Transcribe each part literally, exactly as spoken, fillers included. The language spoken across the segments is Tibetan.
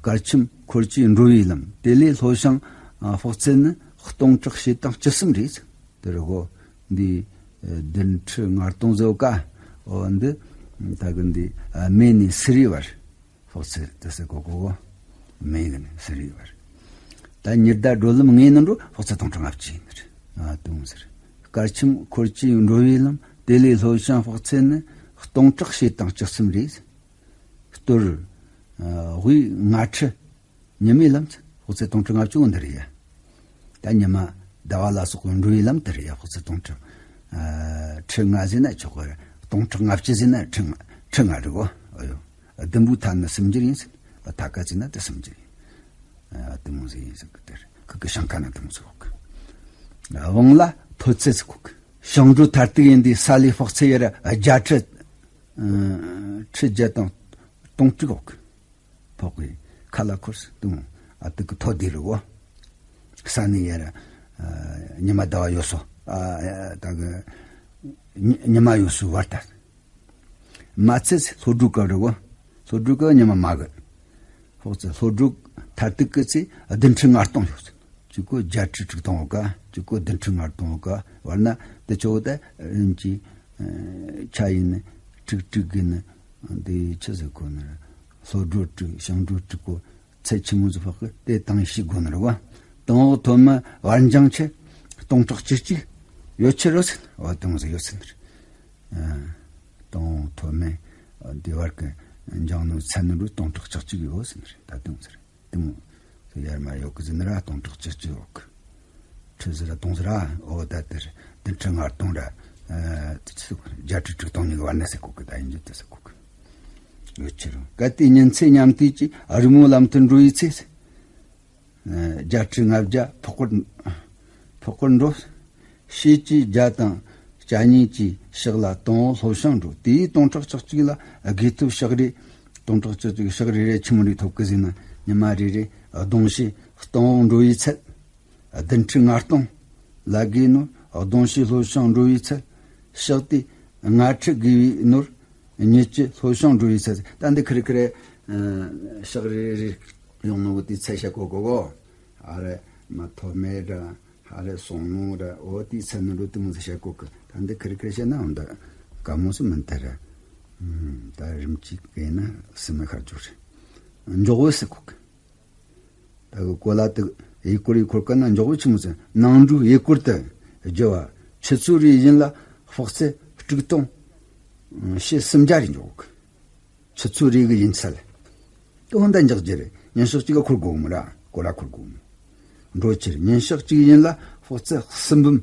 སྐར་ཆེན་འཁོར་གྱིས་འགྲོ་བའི་ལམ། དེ་ལས་ལྷོ་བྱང་ཨ་དཔག་ཚད་ནི། སྟོང་ཕྲག་བྱེ་སྟོང་བཅུ་གསུམ་རེད། དེ་རུ་གོ་འདི་ཨ་བདུན་ཁྲི་ལྔ་སྟོང་ཟེར་ག་འོ་འདི་ད་གི་འདི་ཨ་མེ་ནས་སི་རི་བར་དཔག་ཚད་དེ་ཟེར་གོ་གོ་གོ་མེ་གི་ནས་སི་རི་བར། ད་ཉི་ཟླ་བགྲོད་ལམ་ལྔའི་ནང་འགྲོ་དཔག་ཚད་སྟོང་ཕྲག་ལྔ་བཅུ་ཡིན་ནི་རེད། ཨ་དུང་ཟེར། སྐར་ཆེན་འཁོར་གྱིས་འགྲོ་བའི་ལམ། དེ་ལས་ལྷོ་བྱང་དཔག་ཚད་ནི། སྟོང་ཕྲག་བྱེ་སྟོང་བཅུ་གསུམ་རེད། སྟོར། ཨ་དབུས་ལྔ་ཁྲི། ཉི་མའི་ལམ་ཚེ་དཔག་ཚད་སྟོང་ཕྲག་ལྔ་བཅུ་འདི་རེད་ཡ། ད་ཉི་མ་ཟླ་བ་ལ་སོགས་པའི་འགྲོ་བའི་ལམ་དེ་རེད་ཡ། དཔག་ཚད་སྟོང་ཕྲག་ཨ་ཁྲི་ལྔ་ཟེར་ན་ཆོག་གི་རེད། སྟོང་ཕྲག་ལྔ་བཅུ་ཟེར་ན་ཁྲི་ལྔ་ཁྲི་ལྔ་རེད་གོ་ཨ་ཡོ། ཟླུམ་པོའི་མཐའ་ནི་སུམ་འགྱུར་ཡིན་ཟེར། ཐ་ཀ་ཟེར་ན་དེ་སུམ་འགྱུར་ཡིན། ཨ་དེ་མོ་ཟེར་ཡིན་ཟེར་གི་དེ་རེད། ཁི་གི་ཤང་ཁ་ན་དེ་མོ་ཟེར་གོ་གི། དབང་ལ་མཐོ་ཚད་ཟེར་གོ་གི། ཞིང་འབྲོག་མཐར་ཐུག་ཡིན་དུས་ས་ལའི་དཔག་ཚད་ཡར་བརྒྱད་ཁྲི་ཨ་ཁྲི་བརྒྱད་དང་སྟོང་དྲུག་གོ་གི། ཕོག་པའི་ཁ་ལ་འཁོར་སྟོང་ཨ་དུ་གི་མཐོ་དེ་རུ་བོ། ས་ནས་ཡར་ཨ་ཉི་མ་ཟླ་བ་ཡོད་སོ་ཨ་ད་གི་ཉི་ཉི་མ་ཡོད་སོ་བར་ད། མ་ཚད་ལྷོ་འབྲུག་གི་རུ་བོ། ལྷོ་འབྲུག་གི་ཉི་མ་མ་གི། ཕོག་ཚེ་ལྷོ་འབྲུག་མཐར་ཐུག་གི་ཚེ་བདུན་ཁྲི་ལྔ་སྟོང་ཡོད། གཅིག་གོ་བརྒྱད་ཁྲི་དྲུག་སྟོང་ཡོད་ཀ་གཅིག་གོ་བདུན་ཁྲི་ལྔ་སྟོང་ཡོད་ཀ་བར་ན་དེ་ཆོག་ད་རིམ་གྱིས་ཆ་ཡིན་ནི་དྲུག་དྲུག་གི་ནི། འདི་ཆི་ཟེར་གོ་ནི་རེད། ལྷོ་འབྲུག་དྲུག་ཞང་འབྲུག་དྲུག་གོ་ཚད་ཆི་མོ་ཟིག་ཕག་གི་དེ་དང་ཤི་དགོ་ནི་རེད་བ། དང་འོག་ཐོན་མི་བར་འགྱངས་ཆེ་སྟོང་ཕྲག་བཅུ་གཅིག་ཡོད་ཆེ་རོ་ཟེར་བ་དང་ཟིག་ཡོད་ཟེར་ནི་རེད། དང་འོག་ཐོན་མི་འདི་བར་གི་འགྱངས་ནོ་ཚད་ནི་རུ་སྟོང་ཕྲག་བཅུ་གཅིག་ཡོད་ཟེར་ནི་རེད། ད་དུང་ཟེར་དེ་མོ་ཡར་མར་ཡོད་གི་ཟེར་ནི་ར་སྟོང་ཕྲག་བཅུ་གཅིག་ཡོད་གི། ཁྲི་ཟེར་ར་སྟོང་ཟེར་ར་འོ་ད་དེར་བདུན་ཁྲི་ལྔ་སྟོང་ར་ཨ་དེ་ཆི་ཟེར་གོ་རེད། བརྒྱད་ཁྲི་དྲུག་སྟོང་གཉིས་ཀྱི་བར་ན་ཟེར་གོ་གི། ད་ཡིན་རྒྱུ་དེ་ཟེར་གོ་གི། ཡོད་ཆེ་རུ་གལ་ཏེ་ཉིན་མཚན་མཉམ་དུས་ཀྱི་རི་མོ་ལམ་དུ་འགྲོ་བའི་ཚེ། ཨ་བརྒྱད་ཁྲི་ལྔ་བརྒྱ་ཕོག་པར་ཕོག་པར་འགྲོ། ཕྱེད་ཀྱིས་བརྒྱ་དང་གྱ་གཉིས་ཀྱི་ཕྱག་ལ་དང་འོག་ལྷོ་བྱང་འགྲོ། དེའི་སྟོང་ཕྲག་བཅུ་གཅིག་ལ་དགེ་ཐོབ་ཕྱག་རེ། སྟོང་ཕྲག་བཅུ་གཅིག་ཕྱག་རེ་རེ་ཆི་མོ་རེ་ཐོབ་གི་ཟེར་ན། ཉི་མ་རེ་རེ་གདོང་ཕྱེད་སྟོང་འོག་འགྲོ་བའི་ཚད་བདུན་ཁྲི་ལྔ་སྟོང་ལ་བགོས་ནོར། གདོང་ཕྱེད་ལྷོ་བྱང་འགྲོ་བའི་ཚད་ཕྱག་དེ་ལྔ་ཁྲི་བགོས་པའི་ནོར། ཉེར་གཅིག་ལྷོ་བྱང་འགྲོ་བའི་ཚད། ད་འདི་ཁེར་ཁེར་ཨ་ཕྱག་རེ་རེ་ཡོང་ནོ་དེ་ཚད་བཤད་གོ་གོ་གོ་ཨ་རེ་མ་ཐོ་མེ་ར། ཧ་རེ་སོང་ནོ་ར་འོ་དེའི་ཚད་ནི་འགྲོ་དུ་མོ་ཟེར་བཤད་གོ་གི། ད་འདི་ཁེར་ཁེར་བཤད་ན་འོ་འདི་དཀའ་མོ་སུ་མིན་ད་ར། ད་རིམ་གྱིས་གས་ན་སུ་མི་ཤར་འཇུག་རེད། འཇོག་བོ་ཟེར་གོ་གི། ད་གི་གོ་ལ་དུ་ཡི་གུར་ཡི་གུར་ག་ན་འཇོག་བོ་ཆི་མོ་ཟེར། ནང་འགྲོ་ཡི་གུར་དུ་བརྒྱུ་བ་ཆུ་ཚོད་རེ་བཞིན་ལ་དཔག་ཚད་དྲུག་སྟོང་ཕྱེད་སུམ་བརྒྱ་རེ་འཇོག་གི། ཆུ་ཚོད་རེ་གི་ཡིན་ཚད། དེ་འོ་འདི་འཇོག་རྒྱུ་རེད། ཉིན་ཞག་གཅིག་ག་འཁོར་དགོས་མོ་ར། གོ་ལ་འཁོར་དགོས་མོ། འགྲོ་ཕྱིར་ཉིན་ཞག་གཅིག་ཡིན་ལ་དཔག་ཚད་གསུམ་འབུམ་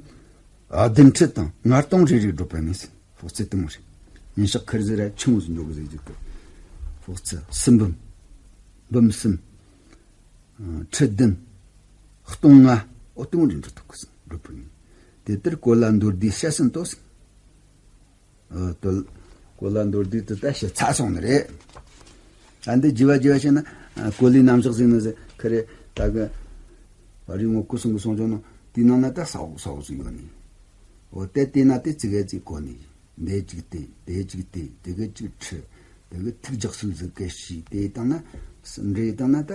ཨ་བདུན་ཁྲི་དང་ལྔ་སྟོང་རེ་རེ་བགྲོད་པ་ནི་དཔག་ཚད་དེ་མོ་རེད། ཉིན་ཞག་ཁེར་ཟིག་ར་ཆུང་ངུ་ཟིག་འཇོག་གི་ཟིག་རྒྱུ་དེ། དཔག་ཚད་གསུམ་འབུམ། འབུམ་གསུམ། ཨ་ཁྲི་བདུན། སྟོང་ལྔ། འོ་དེ་མོ་རེ་འགྲོ་ཐུབ་གི་ཟིག་བགྲོད་པ་ནི། དེ་ལྟར་གོ་ལ་མདོར་བསྡུས་བཤད་ཟིན་ཏོ་ཟིག་ཨ་དོ། གོ་ལ་མདོར་བསྡུས་དེ་ད་བཤད་ཚར་སོང་ནི་རེད། ད་འདི་རྒྱས་པ་རྒྱས་པ་བཤད་ན་ཨ་གོ་ལའི་རྣམ་གཞག་ཟེར་ནི་ཟེར་ཁ་རེ་ད་གི་ཨ་རི་ངོ་ཀུ་སོང་གི་སོང་ཆོག་ནོ། དེའི་ནང་ན་ད་ས་འོག་ས་འོག་ཟིག་ཡོད་ནི། འོ་དེ་དེ་ན་དེ་ཙི་གེ་ཙི་གོ་ནི། འདི་གཅིག་དེ་དེ་གཅིག་དེ་དེ་གི་གཅིག་ཁྲི། དེ་གི་ཐིག་རྒྱག་སུ་ཟིག་གི་ཤི་དེ་བཏང་ན་སུམ་འདྲེ་བཏང་ན་ད་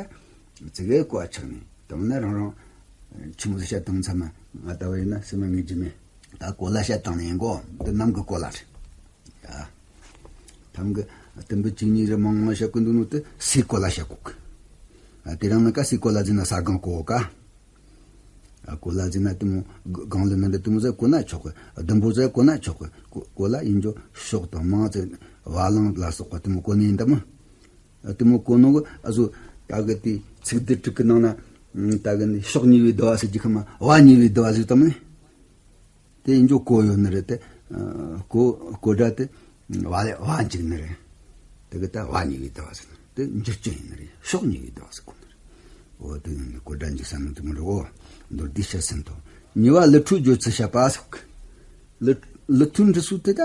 ཙི་གེ་གོ་ཆག་ནི་བཏང་ན་རང་རང་ཆི་མོ་ཟིག་བཤད་བཏང་ཚ་མ་ང་ལྟ་བུ་ཡིན་ན་སེམས་ངེས་ཀྱི་མེད། ད་གོ་ལ་བཤད་བཏང་ནས་ཡིན་གོ། འདི་ནམ་གི་གོ་ལ་རེད། ཡ། ཐམ་གི་དུམ་བུ་གཅིག་གཉིས་རེ་མང་མང་བཤད་གི་འདུག་ནོ་དེ་སའི་གོ་ལ་བཤད་གོ་གི། ཨ་དེ་རིང་ནི་ཀ་སའི་གོ་ལ་ཟེར་ན་ས་སྒང་གོ་ག་ཨ་གོ་ལ་ཟེར་ན་དེ་མོ་སྒང་ལ་མི་འདྲ་དེ་མོ་ཟེར་གོ་ན་ཆོག་གི། ཟླུམ་པོ་ཟེར་གོ་ན་ཆོག་གི། གོ་གོ་ལ་ཡིན་རྒྱུ་ཕྱོགས་དང་རྨང་ཚད་བ་ལང་ལ་སོགས་པ་དེ་མོ་གོ་ནི་ཡིན་ད་མོ། ཨ་དེ་མོ་གོ་ནོ་གི་ཨ་ཟོ་ད་གི་དེ་ཚིག་སྡུད་དྲུག་གི་ནང་ན་ད་གི་ནི་ཕྱོགས་གཉིས་པའི་བསྡུ་བ་ཟེར་རྒྱུ་ཁ་མ་བ་གཉིས་པའི་བསྡུ་བ་ཟེར་ད་མོ་ནི། དེ་ཡིན་རྒྱུ་གོ་ཡོད་ནི་རེད་དེ། ཨ་གོ་གོ་སྒྲ་དེ་བ་ལས་བ་འཇིག་ནི་རེད། དེ་གི་ད་བ་གཉིས་པའི་བསྡུ་བ་ཟེར་ནི་དེ་འགྱུར་རྐྱེན་ཡིན་ནི་རེད། ཕྱོགས་གཉིས་པའི་བསྡུ་བ་ཟེར་གོ་ནི་རེད། འོ་དེ་ཡིན་ནི་གོ་སྒྲ་འཇིག་ས་ནི་དེ་མོ་རེད། འོ་མདོར་བསྡུས་བཤད་ཟིན་ཏོ། གཉིས་པ་ཀླུ་ཕྲུག་བརྗོད་ཚུལ་བཤད་པ་ཟེར་གི། ཀླུ་ཀླུ་ཐུལ་འབྲི་སྲོལ་དེ་ད་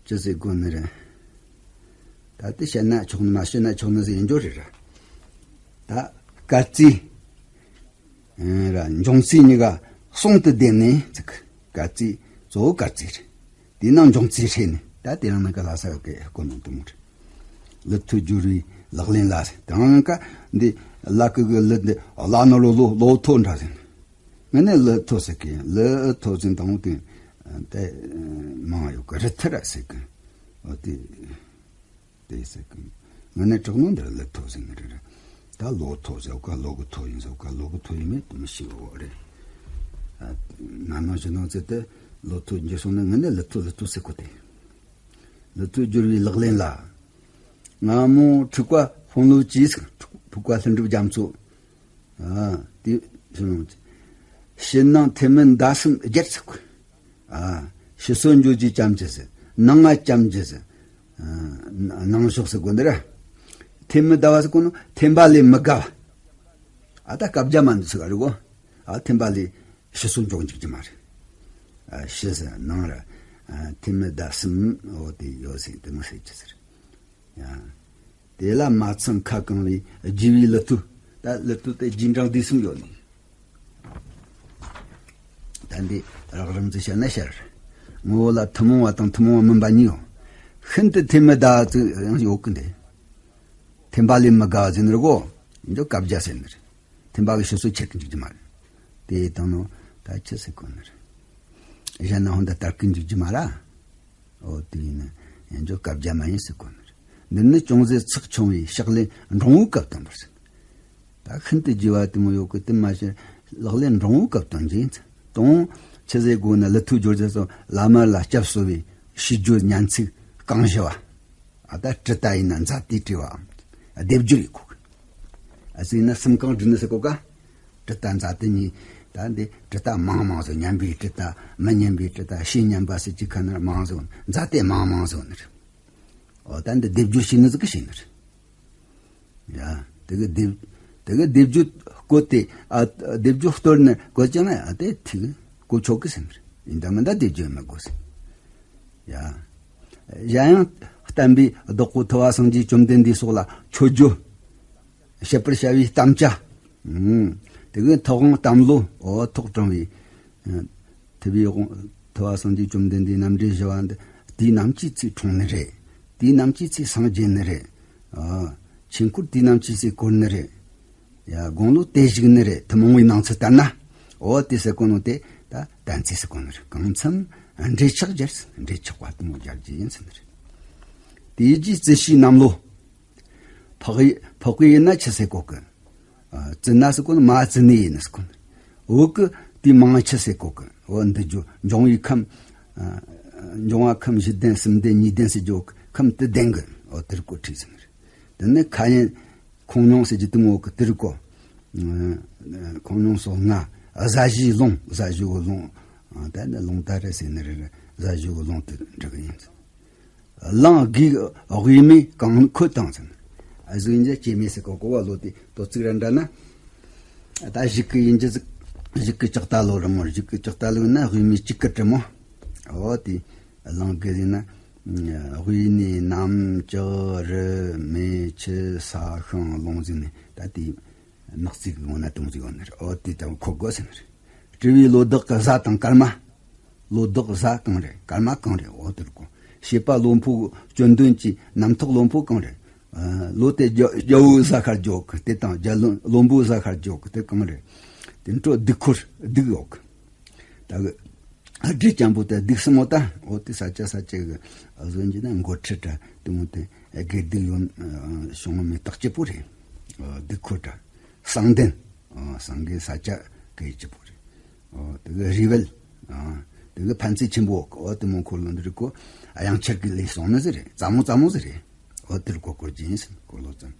ཅི་ཟེར་དགོས་ནི་རེད། ད་དེ་བཤད་ན་ཆོག་ནི་མ་བཤད་ན་ཆོག་ནི་ཟེར་ཡིན་རྒྱུ་རེད་ར། ད་སྐར་རྩིས། ཨེ་ར་འབྱུང་རྩིས་གཉིས་ཀ་ཟུང་དུ་ལྡན་ནས་ཚིག་སྐར་རྩིས་གཙོ་བོ་སྐར་རྩིས་རེད། དེའི་ནང་འབྱུང་རྩིས་ཧྲེ་ནས་ད་དེ་རང་ནང་གི་ལྷ་ས་གི་སྐོར་ནང་དུ་མོ་རེད། ལི་ཐོ་སྦྱོར་བའི་ལག་ལེན་ལ་ཟེར། དེང་ཀ་འདི་ལ་ཀི་གི་ལི་འདི་ལ་ནོར་ལོ་ལོ་ཐོ་འདྲ་ཟེར། ང་ནི་ལི་ཐོ་ཟེར་གི། ལི་ཐོ་ཟེར་དང་དེ་དེ་མང་ཡོད་གི། རི་ཐི་ར་ཟེར་གི། འོ་དེ་དེ་ཟེར་གི། ང་ནི་དྲག་ནོ་འདིར་ལི་ཐོ་ཟེར་ནི་རེད། ད་ལོ་ཐོ་ཟེར་ག། ལོ་གི་ཐོ་ཡིན་ཟེར་ག། ལོ་གི་ཐོ་ཡིན་མེད་དུ་མི་ཤེས་བ་རེད། ན་ནང་ཞིག་ནང་ཚེ་དེ་ལོ་ཐོ་འཇུ་སོང་ན་ང་ནི་ལི་ཐོ་ལི་ཐོ་ཟེར་གོ། དེ་ལི་ཐོ་སྦྱོར་བའི་ལག་ལེན་ལ། སྔ་མོ་འཁྲུག་པ་ཧོང་ལོ་ཅིས་འཁྲུག་པ་ལྷུན་གྲུབ་རྒྱ་མཚོ། ཨ་དེ་ཕྱི་ནང་ཐེ་མི་མདའ་གསུམ་སྦྱར་ཚུགས། ཨ་ཕྱི་སོ་འཇོ་ཅི་ཅམ་ཅི་ཟེར། ནང་ང་ཅམ་ཅི་ཟེར། ཨ་ནང་ཕྱོགས་སུ་གོ་འདི་ར། ཐེ་མི་མདའ་བ་ཟེར་གོ་ནོ་ཐེམ་པ་ལས་མི་དགའ་བ། ཨ་ད་སྐབས་རྒྱ་མ་འདི་ཚུགས་རི་གོ། ཨ་ཐེམ་པ་ལས་ཕྱི་སོ་འཇོག་འཇུག་གི་མ་རེད། ཨ་ཕྱི་ཟེར་ནང་ར། ཨ་ཐེ་མི་མདའ་གསུམ་འོ་དེ་ཡོད་ཟེར་དེ་མི་ཟེར་ཅི་ཟེར། ཡ། དེ་ལ་མ་ཚང་ཁ་གང་བའི་རྒྱས་པའི་ལི་ཐོ། ད་ལི་ཐོ་དེ་རྗེས་འབྲང་དུས་གསུམ་ཡོད་ནི། ད་འདི་རགས་རིམ་ཙི་བཤད་ན་ཤར། ངོ་བོ་ལ་ཐུན་མོང་བ་དང་ཐུན་མོང་བ་མིན་པ་གཉིས་ཡོད། ཤིན་ཏུ་ཐེ་མི་མདའ་ཙི་ཡང་ཡོད་གི་འདི། ཐེམ་པ་ལས་མི་དགའ་བ་ཟེར་ནི་རེད་གོ། འཇོ་སྐབས་རྒྱ་ཟེར་ནི་རེད། ཐེམ་པ་གི་ཕྱི་སོ་ཁྱེར་གི་འཇུག་རྒྱུ་མ་རེད། དེ་དང་ནོ་ད་ཅི་ཟེར་གོ་ནི་རེད། གཞན་ན་ཧོན་ད་སྟར་གི་འཇུག་རྒྱུ་མ་ར། འོ་དེ་ཡིན་ན་ཡང་འཇོ་སྐབས་རྒྱ་མ་ཡིན་ཟེར་གོ་ནི་རེད། འདི་ནི་ཅུང་ཟད་ཚེགས་ཆུང་བའི་ཕྱག་ལེན་འབྲིང་བོའི་སྐབས་དང་པར་ཟེར། ད་ཤིན་ཏུ་རྒྱས་པ་དེ་མོ་ཡོད་གི། དེ་མ་ཤེས་ལག་ལེན་འབྲིང་བོའི་སྐབས་དང་འཇིན་ཚེ་དང་ཆི་ཟེར་དགོས་ན། ལི་ཐོ་སྦྱོར་ཚེ་སོགས་བླ་མ་ལ་སྐྱབས་གསོལ་བའི་ཤིས་བརྗོད་སྙན་ཚིག་རྐང་བཞི་བ། ཨ་ད་དྲི་ལྟ་ཡིན་ན་མཛའ་དེ་དྲི་བའམ་སྡེབ་སྦྱོར་ཡིན་གོ། ཨ་ཟིན་ན་སུམ་རྐང་བསྒྲིགས་ནི་ཟེར་གོ་ག། དྲི་ལྟ་མཛའ་དེ་གཉིས། ད་འདི་དྲི་ལྟ་མང་མང་བཟོ། སྙན་པའི་དྲི་ལྟ་མི་སྙན་པའི་དྲི་ལྟ་ཕྱི་སྙན་པ་ཟེར་གྱི་ཁ་ནར་མང་བཟོ། མཛའ་དེ་མང་མང་བཟོ་ནི་རེད། འོ་ད་འདི་སྡེབ་སྦྱོར་བྱས་ནི་ཟིག་གི་བྱས་ནི་རེད། ཡ། དེ་གི་སྡེབ། དེ་གི་སྡེབ་སྦྱོར་བཀོད་དེ། ཨ་སྡེབ་སྦྱོར་གཏོར་ནས་བཀོད་ཀྱང་ཨ་དེ་ཐིག་བཀོད་ཆོག་གི་ཟེར་ནི་རེད། ཡིན་ད་མིན་ད་སྡེབ་སྦྱོར་མི་དགོས་ཟེར། ཡ། གཞན་ཡང་བསྟན་པའི་བདག་པོ་ཐུབ་པ་སངས་རྒྱས་བཅོམ་ལྡན་འདས་སོགས་ལ་མཆོད་བརྗོད་བྱེད་པར་བྱ་བའི་དམ་བཅའ། ཨུམ། དེ་གི་ཐུབ་དབང་གཏམ་བློ། འོ་ཐོག་དྲངས་པའི། ཨ་ཐུབ་པའི་དབང་ཐུབ་པ་སངས་རྒྱས་བཅོམ་ལྡན་འདས་རྣམ་འདྲེན་བཞི་བ་འདི་དུས་ནམ་ཅིག་ཚེ་འཁྲུངས་ནི་རེད། དུས་ནམ་ཅིག་ཚེ་སངས་རྒྱས་ནི་རེད། ཨ་ཆོས་འཁོར་དུས་ནམ་ཅིག་ཚེ་བསྐོར་ནི་རེད། ཡ་དགུང་ལོ་དེ་བཞུགས་ནི་རེད། ཐུན་མོང་བའི་ནང་ཚུལ་ལྟར་ན། འོ་དེ་ཟེར་གོ་ནོ་དེ་ད་གཏན་ཚིགས་ཟེར་གོ་ནི་རེད། གང་འཚམ་འབྲེལ་ཆགས་སྦྱར། འབྲེལ་ཆགས་པ་དེ་མོ་སྦྱར་རྒྱུ་ཡིན་ཟེར་ནི་རེད། དེའི་རྗེས་བརྩི་བྱའི་གནམ་ལོ། འཕགས་ཡུལ། འཕགས་ཡུལ་ཡིན་ན་ཆི་ཟེར་གོ་གི། ཨ་བརྩི་ན་ཟེར་གོ་ནི་མ་བརྩི་ནི་ཡིན་ཟེར་གོ་ནི། འོག་གི་དེའི་མང་ཆི་ཟེར་གོ་གི། འོ་འདི་རྒྱུ་འབྱུང་བའི་ཁམས། ཨ་འབྱུང་བ་ཁམས་བཞི་ལྡན་གསུམ་ལྡན་གཉིས་ལྡན་ཟེར་རྒྱུ་ཁམས་དུ་ལྡན་གི། འོ་དེར་གོ་ཁྲིད་ཟེར་ནི་རེད། དེ་ནི་ཁ་ཡན་ཁོང་སྙོང་ཟེར་རྒྱུ་དེ་མོ་གི་དེར་གོ། ཨ་ཁོང་སྙོང་སོ་ལྔ། གཟའ་བཞིའི་ལུང་། གཟའ་བཞི་བོ་ལུང་། ཨ་ད་ནི་ལུང་ད་རེད་ཟེར་ནི་རེད། གཟའ་བཞི་བོ་ལུང་དུ་འགྲིག་གི་ཡིན། གླང་དགུའི་དབུས་མའི་གངས་འཁོད་དང་ཟེར། གཟུགས་ཉིད་སྐྱེ་མེད་ཟེར་གོ་གོ་བ་ལོ་དེ་དོ་ཚིགས་ར་འདྲ་ན། ད་གཞུག་གི་ཡིན་གྱི་ཟིག། གཞུག་གི་ལྕགས་རྟ་ལོ་རི་མོ། གཞུག་གི་ལྕགས་རྟ་ལོ་ན་དབུས་མའི་གཅིག་གི་དྲི་མོ། འོ་དེ་གླང་དགུ་ཟེར་ན། དབུས་ནས་གནམ་ལྕགས་རི་མེ་ཆུ་ས་ཤིང་ལུང་ཟེར་ནས་ད་དེ། ནག་རྩིས་ཀྱི་ངོ་ན་དུང་ཟིག་ཡོད་ནི་རེད། འོ་དེ་ལྟ་བུ་ཁོ་དགོས་ཟེར་ནི་རེད། སྤྲུལ་པའི་ལོ་ལྡོག་གི་གཟའ་དང་སྐར་མ། ལོ་ལྡོག་གཟའ་གང་རེད། སྐར་མ་གང་རེད། འོ་དེར་གོ། བྱེད་པ་བློན་པོ་སྐྱོན་འདོན་གྱི་རྣམ་རྟོག་བློན་པོ་གང་རེད། ཨ་ལོ་དེ་རྒྱ་རྒྱལ་པོའི་གཟའ་ཤར་འཇོག་གི་དེ་དང་རྒྱལ་བློན་བློན་པོའི་གཟའ་ཤར་འཇོག་གི་དེ་གང་རེད། དེ་འཕྲོ་སྡིག་འཁོར་སྡིག་ཡོད་གི། ད་གི་སྒྲིག་ཅན་པོ་དེ་སྡིག་སྲིན་མོ་ད། འོ་དེ་ས་ཆ་ས་ཆ་གི་བཟོ་རྒྱུ་ན་འགོ་ཁྲིད་དྲ་དེ་མོ་དེ་དགེ་སྡིག་ཡོན་བྱུང་མེད་བརྟག་དཔྱད་པོ་རེད། སྡིག་འཁོར་དྲ་གསང་ལྡན། སངས་རྒྱས་ས་ཆ་གི་ཡི་ཅི་པོ་རེད། དེ་གི་རི་བལ། དེ་གི་ཕན་ཚུན་ཆེན་པོ། འོ་དེ་མོ་འཁོར་ལོ་འདི་རིགས་གོ། དབྱངས་འཆར་གི་ལས་སོང་ནི་ཟེར་རེད། ཙམ་མོ་ཙམ་མོ་ཟེར་རེད། འོ་དེར་གོ་སྐོར་གྱིན་ཟེར་འཁོར་ལོ་ཙམ།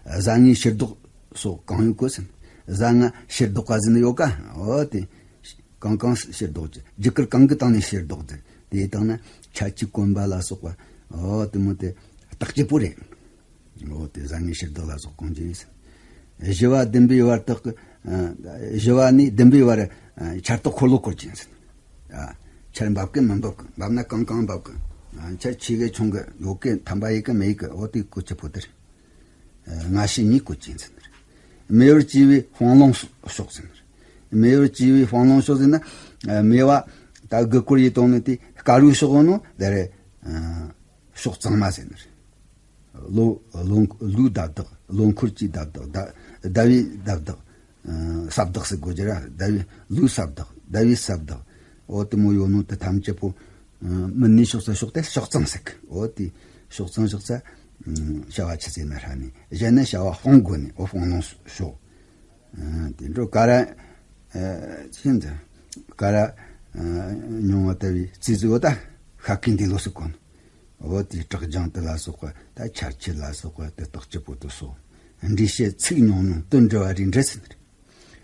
གཟའ་ལྔའི་ཕྱིར་ལྡོག་སོགས་གང་ཡོད་གོ་ཟེར། གཟའ་ལྔ་ཕྱིར་ལྡོག་ག་ཟེར་ནི་ཡོད་ཀ། འོ་དེ། གང་གང་ཕྱིར་ལྡོག་ཅི། རྒྱུ་སྐར་གང་གི་སྟེང་ནས་ཕྱིར་ལྡོག་ཅི། དེའི་སྟེང་ན་ཆ་གཅིག་གོན་པ་ལ་སོགས་པ། འོ་དེ་མོ་དེ་བརྟག་དཔྱད་པོ་རེད། འོ་དེ་གཟའ་ལྔའི་ཕྱིར་ལྡོག་ལ་སོགས་གང་ཅི་ཡིན་ཟེར། བཞི་བ་བདུན་པའི་བར་དག་གི། ཨ་བཞི་བ་ནས་བདུན་པའི་བར། ཨ་ཆར་གཏོགས་འཁོར་ལོ་སྐོར་གྱིན་ཟེར། ཨ་ཆར་འབབ་གི་མི་འབབ་གི། འབབ་ན་གང་གང་འབབ་གི། ཨ་ཆར་ཆེ་གི་ཆུང་གི་ཡོད་གི། ཐན་པ་ཡོད་གི་མེད་གི། འོ་དེ་གོ་ཅི་པོ་དེ་རེད། སྔ་ཕྱི་གཉིས་བཀོད་ཅིང་ཟེར། མེ་འོར་གྱིས་པའི་སྤང་ལུང་ཕྱོགས་ཟེར། མེ་འོར་གྱིས་པའི་སྤང་ལུང་ཕྱོགས་ཟེར་ན། མེ་བ་ད་དགུ་སྐོར་ཡེ་གཏོང་ནི་དེ་དཀར་བོའི་ཕྱོགས་ནོ་དེ་རེད། ཕྱོགས་གཙང་མ་ཟེར་ནི་རེད། ལོ་ལོ་ལུའི་ཟླ་བདག། ལོ་འཁོར་གྱི་ཟླ་བདག། ཟླ་ཟླ་བའི་ཟླ་བདག། ཨ་ཟླ་བདག་ཟེར་དགོས་རྒྱུ་ར། ཟླ་བའི་ལུའི་ཟླ་བདག། ཟླ་བའི་ཟླ་བདག། འོ་དེ་མོ་ཡོད་ནོ་དེ་ཐམས་ཅད་པོ། ཨ་མི་ནི་ཤོག་ས་ཤོག་དེ་ཤོག་ཙང་ཟེར་གི། འོ་དེ་ཤོག་ཙང་ཤོག་ས། ཨ་བྱ་བ་ཆི་ཟེར་ན་ཧྲ་ནི་གཞན་ནི་བྱ་བ་སྤོང་དགོས་ནི། འོ་སྤོང་ནོ་ཤོག། ཨ་དེ་འགྲོ་ཀ་ར། ཨ་ཅི་འདི་ཀ་ར། ཨ་མྱོང་བ་ལྟ་བུའི་རྩིས་ཟིག་འོ་ད་ཤ་ཀི་འདི་ལོ་སུ་གོན། འོ་དེ་བྲག་རྒྱང་དུ་ལ་སོགས་པ། ད་ཆར་ཆུ་ལ་སོགས་པ་དེ་དག་ཅི་པོ་དུ་སོ། འདྲི་བཤད་ཚིག་ཉུང་ཉུང་དོན་འདྲི་བ་རེ་འདྲི་ཟིན།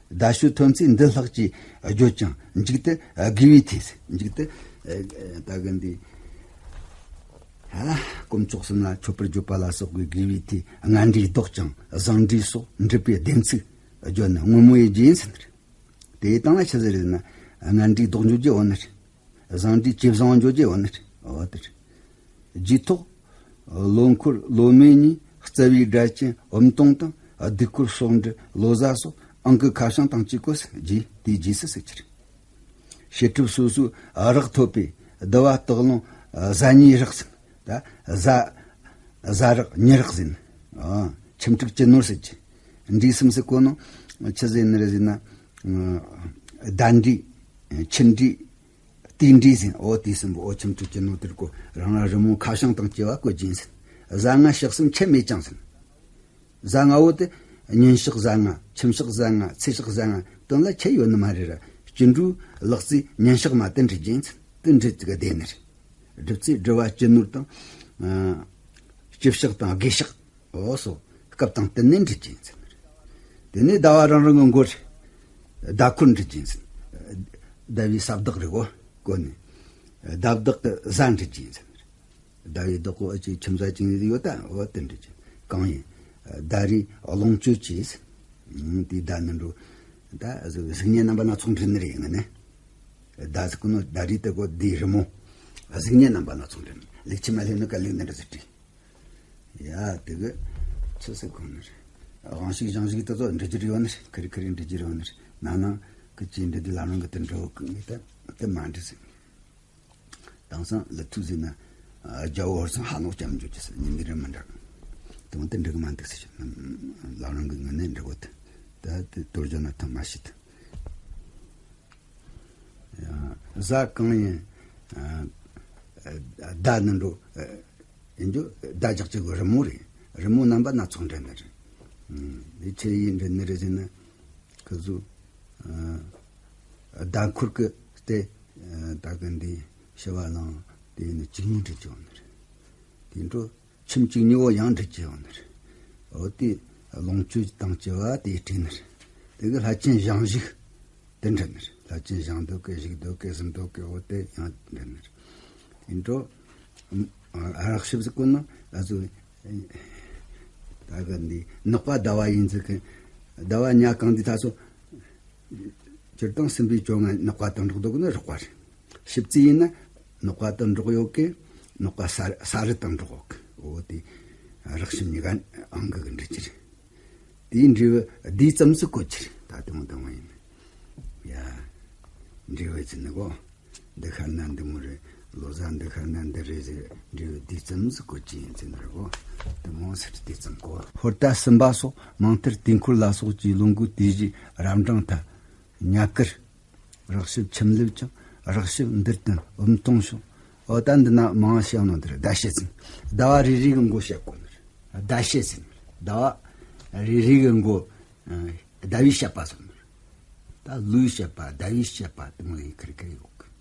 ཟླ་ཤོད་ཐོན་ཚེ་འདི་ལྷག་ཅེས་བརྗོད་ཀྱང་མཇུག་ཏུ་དགེ་བའི་ཐོས། མཇུག་ཏུ་ད་གི་འདི་ཧ་ལ་དཀོན་མཆོག་གསུམ་ལ་མཆོད་པར་བརྗོད་པ་ལ་སོགས་པའི་དགེ་བའི་ཐོས། སྔ་འདྲིས་བཟློག་ཅིང་བཟང་འདྲིས་སོགས་འགྲུབ་པའི་བདེན་ཚིག་བརྗོད་ནི་སྔོན་མོ་ཡི་རྗེས་ཟིན། དེའི་སྟེང་ལ་ཆི་ཟིག་རེད་ན། སྔ་འདྲིས་བཟློག་འཇོག་རྒྱུ་འོ་ནི་རེད། བཟང་འདྲིས་ཇེ་བཟང་འཇོག་རྒྱུ་འོ་ནི་རེད། འོ་དེ་རེད། རྗེས་ཐོག་ལོ་འཁོར་ལོ་སྨད་གཉིས། རྩ་བའི་སྒྲ་གཅན་འུམ་སྟོང་དང་། ཟློས་འཁོར་སོགས་འབྲི་ལོ་ཟླ་སོགས། ཨང་ཀི་ཁ་བྱང་དང་བཅས་གོ་རྗེས་དེའི་རྗེས་སུ་ཟེར་གྱི་རེད། བྱེད་ཐབས་སོ་སོའི་རགས་ཐོབ་པའི་བསྡུ་བ་སྟག་ལུང་ཟླ་གཉིས་རགས་ཟིན། ད་ཟླ་ཟླ་རགས་ཉི་རགས་ཟིན། ཨ་ཁྱིམ་དྲུག་ཅི་ནོར་ཟེར་གྱི། འདྲིས་གསུམ་ཟེར་གོ་ནོ་ཆི་ཟེར་ནི་རེད་ཟེར་ན། ཨ་ཟླ་འདྲིས། ཁྱི་འདྲིས། རྟའི་འདྲིས་ཟིན། འོ་དེ་གསུམ་པོ་འོ་ཁྱིམ་དྲུག་ཅི་ནོར་དེར་གོ་རང་རང་རི་མོ་ཁ་བྱང་དང་བཅས་པ་བཀོད་ཅིང་ཟིན། ཟླ་ལྔ་ཞག་གསུམ་ཁྱད་མེད་ཅིང་ཟིན། ཟླ་ལྔ་བོ་དེ་ཉིན་ཞག་ཟླ་ལྔ། ཁྱིམ་ཞག་ཟླ་ལྔ། ཚེས་ཞག་ཟླ་ལྔ་དོན་ལ་ཁྱད་ཡོད་ནི་མ་རེད་ར། སྐྱེ་འགྲོའི་ལག་རྩལ་ཉིན་ཞག་མ་དེ་འབྲི་རྒྱུ་ཡིན་ཟེར། དེ་འབྲི་ཚིག་གི་སྡེ་ནི་རེད། སྒྲུབ་ཚེ་སྒྲུབ་པ་སྤྱི་ནོར་དང་། ཨ་སྐྱིབས་ཞག་དང་དགེ་ཞག་འོ་སོ་སྐབས་དང་བསྟུན་ནས་འབྲི་རྒྱུ་ཡིན་ཟེར་ནི་རེད། དེ་ནས་ཟླ་བ་རང་རང་གི་མགོ་རེད། ཟླ་འཁོར་འབྲི་རྒྱུ་ཡིན་ཟེར། ཟླ་བའི་ས་བདག་རེད་གོ་གོ་ནི། ཟླ་བདག་གི་ཟླ་འབྲི་རྒྱུ་ཡིན་ཟེར་ནི་རེད། ཟླ་བའི་བདག་པོ་ཨ་ཅེ་ཁྱིམ་བཟའ་ཅིག་ཡོད་ད། འོ་དེ་འདྲ་ཅིག་གང་ཡིན། ཟླ་རེའི་ལོངས་སྤྱོད་ཅེས། ཨང་དེའི་ཟླ་ནི་འགྲོ། ད་གཟུགས་བརྙན་རྣམ་པ་སྣ་ཚོགས་འབྲི་ནི་རེད་ཡིན་ནི། ཟླ་ཟེར་གོ་ནོ་ཟླ་རེའི་དེ་གོ་དེའི་རི་མོ། གཟུགས་བརྙན་རྣམ་པ་སྣ་ཚོགས་འབྲི་ནི། ལེགས་ཆེ་མ་སླེབས་ནི་ག་ལེགས་ནི་འདྲ་ཟེར་བྲིས། ཡ་དེ་གི་ཆི་ཟེར་གོ་ནི་རེད། དབང་ཕྱུག་ཞང་ཞུང་དེ་ཚོ་འབྲི་རྒྱུ་རེ་ཡོད་ནི་རེད། ཁེར་རེ་ཁེར་རེ་འབྲི་རྒྱུ་རེ་ཡོད་ནི་རེད། ན་ནིང་གི་ཅི་འབྲི་དུས་ལ་རང་གི་དེ་འབྲི་གི་ངས་ད་དེ་མ་འབྲི་ཟིན། དེང་སང་ལི་ཐུ་ཟེར་ན། རྒྱལ་པོ་ཧོར་སང་ཧ་ནོ་ལྕམ་འཇུ་ཅི་ཟེར་ཉིན་འདི་རེ་མི་འདྲ། དེ་མོ་དེ་འགྲིག་མ་འདུག་ཟེར་ཞུ། ལ་རང་གི་ངོས་ནས་འགྲིག་གོ་ཐུ། ད་དེ་དོར་རྒྱུ་ན་ཐུ་མ་ཤི་ཐུ། ཟླ་གང་ཡིན། ཟླ་ནི་འགྲོ། ཡིན་རྒྱུ་ཟླ་རྒྱག་ཅིག་གི་རི་མོ་རེད། རི་མོ་རྣམ་པ་སྣ་ཚོགས་འདྲེན་ནི་རེད། འདི་ཆི་ཡིན་འདྲེན་ནི་རེད་ཟེར་ན། ཁི་ཟུ། ཟླ་འཁོར་གི་སྟེ། ད་གི་འདི་ཤི་བ་ལང་དེ་ནི་གཅིག་ཉིད་འདྲི་ཅོ་ནི་རེད། དེ་འགྲོ་ཁྱིམ་གཅིག་ཉིད་བོ་ཡང་འདྲི་ཅོ་ནི་རེད། འོ་དེ་ལོངས་སྤྱོད་དང་བཅས་པ་དེ་བྲིས་ནི་རེད། དེ་གི་ལྷ་ཆེན་ཞང་ཞུང་དེ་འདྲི་ནི་རེད། ལྷ་ཆེན་ཞང་འདོད་གི་ཞུང་འདོད་གི་གཟིམ་འདོད་གི་འོ་དེ་ཡང་འདྲི་ནི་རེད། དེ་འགྲོ། རགས་ཞིབ་ཟིག་གོ་ན་ཨ་ཟུ། ད་གི་འདི་ནག་པ་ཟླ་བ་ཡིན་ཟིག་གི། ཟླ་བ་ཉ་གང་འདི་ད་སོ། སྤྱིར་བཏང་སྲིན་པོའི་བཅོ་ལྔ་ནག་པ་དང་འགྲོགས་འདུག་ནི་རགས་པ་རེད། ཞིབ་རྩིས་ཡིན་ན་ནག་པ་དང་འགྲོགས་ཡོད་གི། ནག་པ་ས་ས་རི་དང་འགྲོགས་ཡོད་གི། འོ་དེ་རགས་ཞིབ་གཉིས་ཀ་ཨང་གི་གི་འབྲི་རྒྱུ་རེད། དེའི་འབྲས་བུ་དེའི་ཙམ་སུ་གོ་ཆེར་ད་དུང་དང་བ་ཡིན། ཡ། འབྲས་བུ་ཅི་ནི་གོ། འདི་ཤར་ན་འདི་མོ་རེད། ལོ་ཟླ་འདི་ཤར་ན་འདི་རེད་ཟེར་འབྲས་བུ་དེའི་ཙམ་སུ་གོ་ཆེ་ཡིན་ཚེ་ནི་རེད་གོ། དེ་མོ་ཟེར་དེའི་ཙམ་གོ། ཧོར་ཟླ་གསུམ་པ་སོགས་མང་མཐར་དུས་འཁོར་ལ་སོགས་ཀྱི་ལོ་འགོ་དུས་བཞི་རབ་འབྲིང་ཐ། ཉ་དཀར། རགས་ཞིབ་ཁྱིམ་སླེབས་ཀྱང་རགས་ཞིབ་འདིར་བསྟན་འུམ་སྟོང་ཤོག་འོ་ད་འདི་ན་མང་བཤད་ནོ་འདིར་ཟླ་ཤེད་ཟིན། ཟླ་བ་རེ་རེ་གི་མགོ་བཤད་གོ་ནི་རེད། ཟླ་ཤེད་ཟིན། ཟླ་བ་རེ་རེ་གི་མགོ་ཟླ་བའི་བཤད་པ་ཟིན། ད་ལོའི་བཤད་པ་ཟླ་བའི་བཤད་པ་དེ་མོ་ཡི་ཁེར་ཁེར་ཡོད་གི།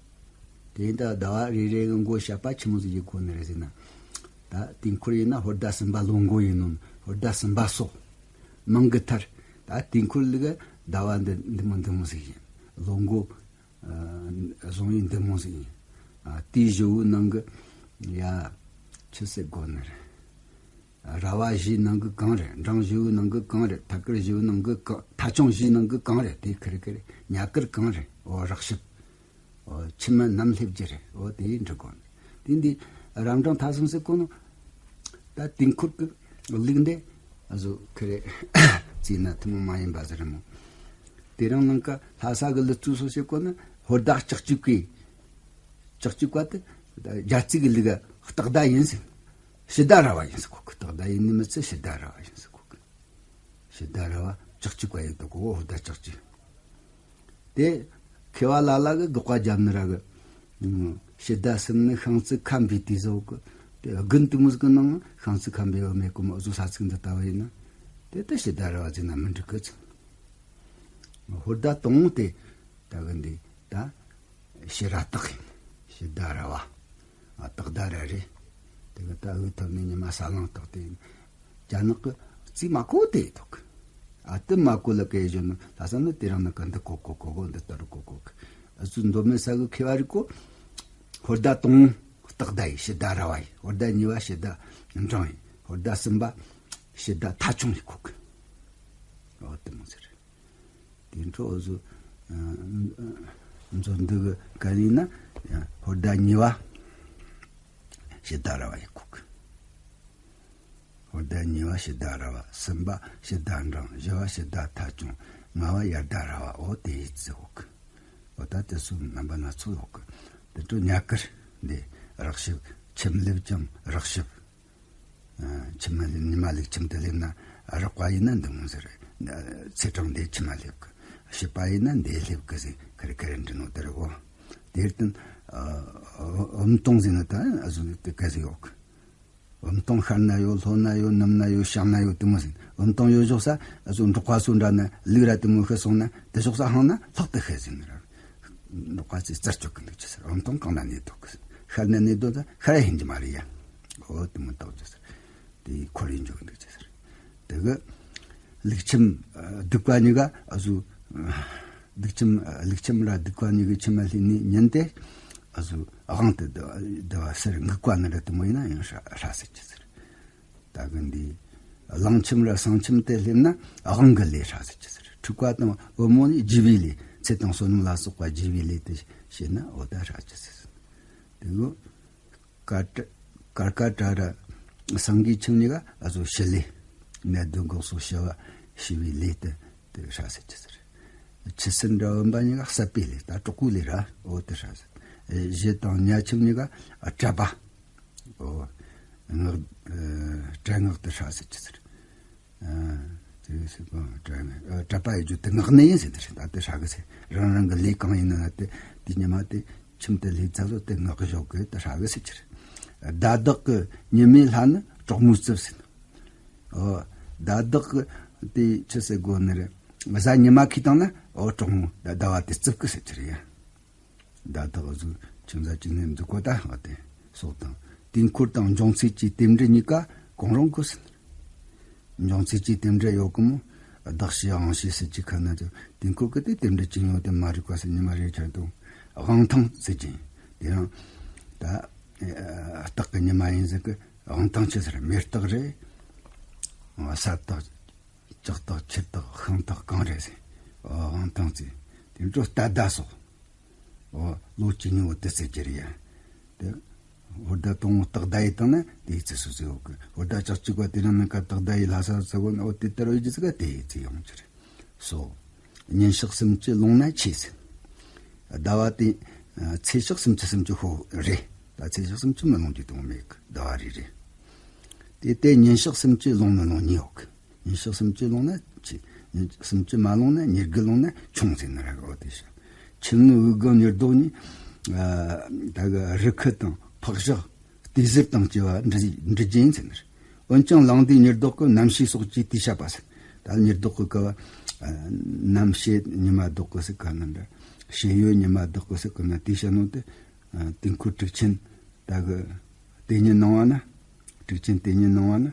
དེ་ཡིན་ད་ཟླ་བ་རེ་རེ་གི་མགོ་བཤད་པ་ཆི་མོ་ཟིག་ཡི་གོ་ནི་རེད་ཟེར་ན། ད་དུས་འཁོར་ཡིན་ན་ཧོར་ཟླ་གསུམ་པ་ལོ་འགོ་ཡིན་ནོ། ཧོར་ཟླ་གསུམ་པ་སོགས། མང་གི་མཐར། ད་དུས་འཁོར་ལི་གི་ཟླ་བ་འདི་འདི་མོ་འདི་མོ་ཟིག་ཡིན། ལོ་འགོ། ཨ་བཟུང་ཡིན་འདི་མོ་ཟིག་ཡིན། ཨ་དུས་བཞི་བོའི་ནང་གི། ཡ། ཆི་ཟེར་དགོས་ནི་རེད། ར་བ་བཞིའི་ནང་གི་གང་རེད། འབྲིང་བཞི་བོའི་ནང་གི་གང་རེད། ཐ་དཀར་བཞི་བོའི་ནང་གི་གང་། ཐ་ཆུང་བཞིའི་ནང་གི་གང་རེད། དེ་ཁེར་ཁེར་རེད། ཉ་དཀར་གང་རེད། འོ་རགས་ཞིབ། འོ་ཁྱིམ་མི་ནམ་སླེབས་རྒྱུ་རེད། འོ་དེ་འབྲི་དགོས་ནི། དེ་འདི་རབ་འབྲིང་ཐ་གསུམ་ཟེར་གོ་ནོ། ད་དུས་འཁོར་གི་ལུགས་འདི་ཨ་ཟོ་ཁེ་རེ་བརྩིས་ན་ཐུན་མོང་མ་ཡིན་པ་ཟེར་རེད་མོ། དེ་རིང་ནང་ཀ་ལྷ་ས་གི་ལུགས་སྲོལ་སོགས་བྱེད་གོ་ན་ཧོར་ཟླ་བཅུ་གཅིག་གི། བཅུ་གཅིག་པ་དེ་རྒྱ་རྩིས་གི་ལུགས་སྟག་ཟླ་ཡིན་ཟེར། ཕྱི་ཟླ་ར་བ་ཡིན་ཟེར་གོ་གི། སྟག་ཟླ་ཡིན་ནི་མི་ཚད་ཕྱི་ཟླ་ར་བ་ཡིན་ཟེར་གོ་གི། ཕྱི་ཟླ་ར་བ་ལྕགས་ཀྱུ་བཀའ་ཡོད་དོ་གོ། ཧོར་ཟླ་ལྕགས་ཀྱུ། དེ་མཁས་པ་ལ་ལ་གི་དགག་པ་རྒྱབ་ནི་ར་གི། ཕྱི་ཟླ་གསུམ་ནི་ཤིང་རྩི་ཁམ་པའི་དུས་ཟོག་གི། དེ་དགུན་དུས་མོ་ཟིག་གི་ནང་ཤིང་རྩི་ཁམ་པའི་བ་མེད་གོ་མོ། འུ་ཚོ་ས་ཚིགས་འདི་ལྟ་བུ་ཡིན་ན། དེ་ལྟ་ཕྱི་ཟླ་ར་བ་ཟེར་ན་མི་འགྲིག་གི་ཚུལ། ཧོར་ཟླ་དང་པོ་དེ་ད་གི་འདི་ད་ཕྱི་ར་སྟག་ཡིན། ཕྱི་ཟླ་ར་བ། ཨ། སྟག་ཟླ་ར་རེད། དེ་གི་ད་འུ་ཐོབ་ནས་ཉི་མ་ས་གླང་སྟག་དེ་ཡིན། རྒྱ་ནག་གི་རྩིས་མ་གོ་དེ་ཐོག་གི། ཨ། དེ་མ་གོ་ལ་སྐད་གཞོན་ནུ་ལྷ་ས་ནི་དེ་རིང་ནི་ག་འདི་གོ་གོ་གོ་གོ་འདི་ལྟར་གོ་གོ་གི། ཨ་ཚོ་མདོ་སྨད་ས་གི་མཁས་པ་རིག་གོ། ཧོར་ཟླ་དང་པོ་སྟག་ཟླ་ཡིན། ཕྱི་ཟླ་ར་བ་ཡིན། ཧོར་ཟླ་གཉིས་པ་ཕྱི་ཟླ་འབྲང་ཡིན། ཧོར་ཟླ་གསུམ་པ་ཕྱི་ཟླ་ཐ་ཆུང་ཡིན་གོ་གི། འོ་དེ་མོ་ཟེར། དེ་འཕྲོ་འུ་ཚོ་མཛོད་འདི་གི་ག་ལ་ཡིན་ན། ཧོར་ཟླ་གཉིས་པ་ཕྱི་ཟླ་ར་བ་ཡིན་གོ་གི། ཧོར་ཟླ་གཉིས་པ་ཕྱི་ཟླ་ར་བ། གསུམ་པ་ཕྱི་ཟླ་འབྲང་། བཞི་བ་ཕྱི་ཟླ་ཐ་ཆུང་། ལྔ་བ་དབྱར་ཟླ་ར་བ། འོ་དེ་ཡིན་ཟེར་གོ་གི། འོ་ད་དེ་ཚོ་རྣམ་པ་སྣ་ཚོགས་ཡོད་གི། དེ་འཕྲོ་ཉལ་ཁར་འདི་རག་ཞིབ། ཁྱིམ་སླེབས་ཀྱང་རག་ཞིབ། ཨ། ཁྱིམ་མ་སླེབས། ཉི་མ་ལུག་ཁྱིམ་དུ་སླེབས་ན་རག་པ་ཡིན་ན་འདི་མོ་ཟེར། ཚེས་གྲངས་འདི་ཁྱིམ་མ་སླེབས་གི། ཕྱི་པ་ཡིན་ན་འདི་སླེབས་གི་ཟེར། ཁ་རེ་ཁ་རེ་འབྲི་ནོ་དེ་རེད་གོ། དེར་བརྟེན། ཨ། འུམ་སྟོང་ཟེར་ན་ད་འུ་ཚོ་དེ་ག་ཟེར་ཡོད་གི། འུམ་སྟོང་ཤར་ན་ཡོད། ལྷོ་ན་ཡོད། ནུབ་ན་ཡོད། བྱང་ན་ཡོད། དེ་མོ་ཟེར། འུམ་སྟོང་ཡོད་ཕྱོགས་ས་འུ་ཚོ་འབྲོག་པ་ཚོ་འདྲ་ན་ལུག་ར་དེ་མོ་ཤི་སོང་ན། དེ་ཕྱོགས་ས་ཧང་ན་ལྷག་ཏུ་ཤི་ཟེར་ནི་ར། འབྲོག་པ་ཚོས་རྩར་གཅོད་གི་འདུག་ཅེས་ཟེར། འུམ་སྟོང་གང་ན་གནས་འདུག་གི་ཟེར། ཤར་ན་གནས་འདུག་ད་ཤར་ཡ་ཧིན་གྱི་མ་རེད་ཡ། འོ་དེ་མོ་བཏགས་ཅེས་ཟེར། དེ་ཁོར་ཡུག་འཇོག་གི་འདུག་ཅེས་ཟེར། དེ་གི་ལུག་ཁྱིམ་སྡུག་པ་གཉིས་ཀ་འུ་ཚོ། ལུག་ཁྱིམ། ལུག་ཁྱིམ་ར་སྡུག་པ་གཉིས་ཀྱི་ཁྱིམ་མ་སླེབས་ནི་ཉིན་དེ་འུ་ཚོ་དབང་དུ་བསྡུ་བ་ཟེར། འགུག་པ་ནི་ར་དེ་མོ་ཡིན་ན་ཡང་ཧྲ་ཧྲ་ཟེར་ཅེས་ཟེར། ད་གི་འདི་གླང་ཁྱིམ་ར་བསང་ཁྱིམ་དེ་སླེབས་ན་དབང་གི་ལས་ཧྲ་ཟེར་ཅེས་ཟེར། འཁྲུག་པ་དང་བུ་མོ་ནི་རྒྱུ་བའི་ལས། ཚེ་དང་བསོད་ནམས་ལ་སོགས་པ་རྒྱུ་བའི་ལས་དེ་བྱས་ན་འོ་ད་ཧྲ་ཅེས་ཟེར། དེ་གི་ཀ་ཀ་ཀ་ཀ་ཀྲ་ར་སེང་གེ་ཁྱིམ་གཉིས་ཀ་འུ་ཚོ་ཞི་ལས། ནད་གདོན་འགོག་སོགས་ཞི་བ་ཞི་བའི་ལས་དེ་དེ་ཧྲ་ཟེར་ཅེས་ཟེར། ཆུ་སྲིན་ར་བུམ་པ་གཉིས་ཀ་ཟད་པའི་ལས། ད་གྲོགས་པོའི་ལས་ར་འོ་དེ་ཧྲ་ཟེར། བཞི་དང་ཉ་ཁྱིམ་གཉིས་ཀ་གྲྭ་པ། ཨོ། ངག་ཨ། གྲྭ་ངག་དེ་ཧྲ་ཟེར་ཅེས་ཟེར། ཨ། དེ་ཟེར་གོ། གྲྭ་ངག་ཨ། གྲྭ་པ་ཡི་རྒྱུ་དེ་ངག་ནི་ཡིན་ཟེར་དེ་རེད། ད་དེ་ཧྲ་གི་ཟེར། རང་རང་གི་ལས་གང་ཡིན་ན་དེ་དེ་ཉི་མ་དེ་ཁྱིམ་དེ་ལས་ཚ་ཟོ་དེ་ངག་གི་ཞོག་གི་དེ་ཧྲ་གི་ཟེར་ཅེས་རེད། ཟླ་བདག་གི་ཉི་མའི་ལྷ་ནི་གྲོགས་མོའི་རྩིབས་ཟེར། ཨོ། ཟླ་བདག་གི་དེ་ཆི་ཟེར་གོ་ནི་རེད། གཟའ་ཉི་མ་ཁེལ་བཏང་ན་ཨོ་གྲོགས་མོ་ཟླ་བ་དེ་རྩིབས་གི་ཟེར་ཅེས་རེད་ཡ། ཟླ་བདག་གཟུགས་ཁྱིམ་བཟའ་གཅིག་ནས་འདུག་གོ་ད་འོ་དེ་སོགས་དང་། དུས་འཁོར་དང་འབྱུང་ཚུལ་གྱི་རྟེན་འབྲེལ་གཉིས་ཀ་གང་རུང་གོ་ཟེར། འབྱུང་ཚུལ་གྱི་རྟེན་འབྲེལ་ཡོད་གི་མོ། བདག་བྱས་དབང་བྱས་ཟེར་གྱི་ཁ་ན་ཅིག་དུས་འཁོར་གི་དེ་རྟེན་འབྲེལ་ཅི་ཡོད་དེ་མ་རིག་པ་ཟེར་ཉི་མ་རེ་ཆར་དུ་དབང་ཐང་ཟེར་གྱི་དེ་རང་ད་སྟག་གི་ཉི་མ་ཡིན་ཟེར་གི་དབང་ཐང་ཆི་ཟེར། མེ་སྟག་རེད། ས་སྟག་ལྕགས་སྟག་ཆུ་སྟག་ཤིང་སྟག་གང་རེད་ཟེར། དབང་ཐང་ཟེར། དེ་འཕྲོ་རྟ་ཟླ་སོགས། ཨོ། ལོ་གཅིག་གཉིས་འོ་དེ་ཟེར་གྱི་རེད་ཡ། དེ་ཧོར་ཟླ་དང་པོ་སྟག་ཟླ་ཡི་སྟེང་ན་དེའི་ཚེ་སུ་ཟེར་ཡོད་གི། ཧོར་ཟླ་ལྕགས་ཀྱུ་བ་དེ་རིང་ནི་ཀ་སྟག་ཟླ་ཡི་ལྷ་ས་ཟེར་གོ་ནི་ཨོ་དེ་ལྟར་འོས་ཀྱི་ཟིག་ག་དེའི་ཚེ་ཡོང་གི་རེད། སོ། ཉིན་ཞག་སུམ་ཅུ་ལོངས་ན་ཆོས་ཟེར། ཟླ་བ་དེ་ཚེས་ཞག་སུམ་ཅུ་སུམ་ཅུ་ཤོག་རེད། ད་ཚེས་ཞག་སུམ་ཅུ་མི་ལོངས་རྒྱུ་དང་མེད་གི། ཟླ་བ་རེ་རེ། དེ་དེ་ཉིན་ཞག་སུམ་ཅུ་ལོངས་མི་ལོངས་གཉིས་ཡོད་གི། ཉིན་ཞག་སུམ་ཅུ་ལོངས་ན་ཆོས། ཉིན་སུམ་ཅུ་མ་ལོངས་ན་ཉེར་དགུ་ལོངས་ན་ཆུང་ཟེར་ནི་ར་གི་འོ་དེ་ཤ། ཁྱིམ་ནི་འུ་གང་ཉེར་བདོ་གཉིས། ཨ། ད་གི་རི་ཁུ་དང་ཕག་ཞག་སྟོད་གཟེར་དང་བཅས་པ་འབྲི་འབྲི་རྒྱུ་ཡིན་ཟེར་ནི་རེད། འོན་ཀྱང་ལང་དུས་ཉེར་བདོ་གི་གནམ་ཕྱེད་སོགས་ཀྱིས་དུས་བཤད་པ་ཟེར། ད་ཉེར་བདོ་གི་སྐབས་ཨ། གནམ་ཕྱེད་ཉི་མ་བདོ་གི་ཟེར་ག་ན་འདྲ། ཕྱེད་ཡོལ་ཉི་མ་བདོ་གི་ཟེར་ག་ན་དུས་བཤད་ནོ་དེ། ཨ། དུས་འཁོར་དྲུག་ཆེན་ད་གི་དེ་ཉིད་གནང་བ་ན། དྲུག་ཆེན་དེ་ཉིད་གནང་བ་ན།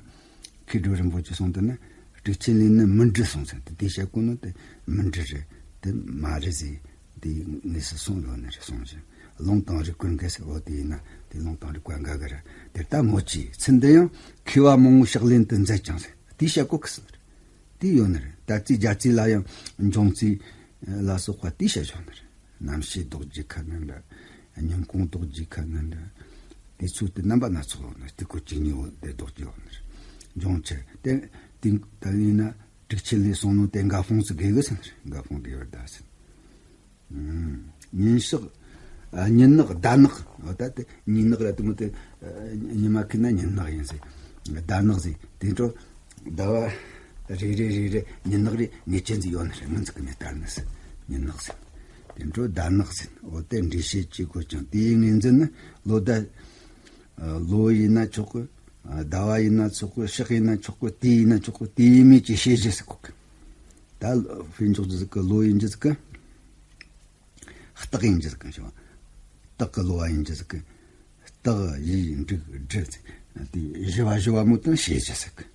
མཁས་གྲུབ་རིན་པོ་ཆེ་གསུངས་དོན་ནི། དྲུག་ཆེན་ལས་ནི་མི་འབྲི་གསུངས་ཟེར་ཏེ། དེ་བཤད་གོ་ནོ་དེ་མི་འབྲི་རེད། དེ་མ་རེད་ཟེར། དེ་དངོས་སུ་གསུངས་ཡོད་ནི་རེད་གསུངས་ཤིང་། ལུང་དང་རིགས་པར་འགལ་ཟེར། འོ་དེ་ཡིན་ན་དེ་ལུང་དང་རིགས་པ་འགལ་གི་རེད། དེ་ལྟ་མོ་ཅི་ཚུལ་འདི་ཡང་མཁས་པ་མང་པོ་ཕྱག་ལེན་དུ་མཛད་ཀྱང་ཟེར། དེ་བཤད་གོ་གི་ཟེར་ནི་རེད། དེ་ཡོད་ནི་རེད། ད་རྩིས་རྒྱ་རྩིས་ལ་ཡང་འབྱུང་རྩིས་ལ་སོགས་པ་དེ་བཤད་ཆོག་ནི་རེད། གནམ་ཕྱེད་ལྡོག་རྒྱུ་ཁ་ན་འདྲ། ཉིན་གུང་ལྡོག་རྒྱུ་ཁ་ན་འདྲ། དེ་ཚོ་དེ་རྣམ་པ་སྣ་ཚོགས་ཡོད་ནི། དེ་ཀོ་གཅིག་གཉིས་བོ་དེ་ལྡོག་རྒྱུ་ཡོད་ནི་རེད། འབྱུང་ཆེ་དེ་དེ་ད་ཡིན་ན་དྲུག་ཆེན་ལས་གསུངས་ནོ་དེ་འགའ་ཕུང་ཚུ་དགེ་གི་ཟེར་ནི་རེད། འགའ་ཕུང་དགེ་བར་གདའ་ཟེར། ཨུམ། ཉིན་ཞག་ཨ། ཉིན་ནག་ཟླ་ནག་འོ་ད་དེ་ཉིན་ནག་ར་དེ་མོ་དེ་ཨ། ཉི་མ་ཁེལ་ན་ཉིན་ནག་ཡིན་ཟེར། ཟླ་ནག་ཟེར། དེ་འཕྲོ་ཟླ་བ་རེ་རེ་རེ་རེ་ཉི་ནག་རེ་ངེས་ཅན་ཟིག་ཡོད་ནི་རེད། ངི་ཟིག་གི་མེ་ལྟར་ནི་ཟེར། ཉི་ནག་ཟེར། དེ་འཕྲོ་ཟླ་ནག་ཟེར། འོ་དེ་འགྲེལ་བཤད་བྱེད་དགོས་ཀྱང་དེའི་ངོས་འཛིན་ནི་ལོ་ཟླ། ལོ་ཡིན་ན་ཆོག་གི། ཟླ་བ་ཡིན་ན་ཆོག་གི། ཕྱོགས་ཡིན་ན་ཆོག་གི། དུས་ཡིན་ན་ཆོག་གི། དུས་ཡིན་མིན་གྱི་ཤེས་བྱེད་ཟེར་གོ་གི། ད་དཔེ་འཇོག་རྒྱུ་ཟིག་གི། ལོ་ཡིན་རྒྱུ་ཟིག་གི། སྟག་ཡིན་རྒྱུ་ཟིག་གི་ཞེས་པ། སྟག་གི་ལོ་བ་ཡིན་རྒྱུ་ཟིག་གི། སྟག་ཡིག་འབྲུག་སྦྲུལ་ཟེར། དེ་བཞི་བ་བཞི་བ་མོ་དང་ཤེས་བྱེད་ཟེར་གི།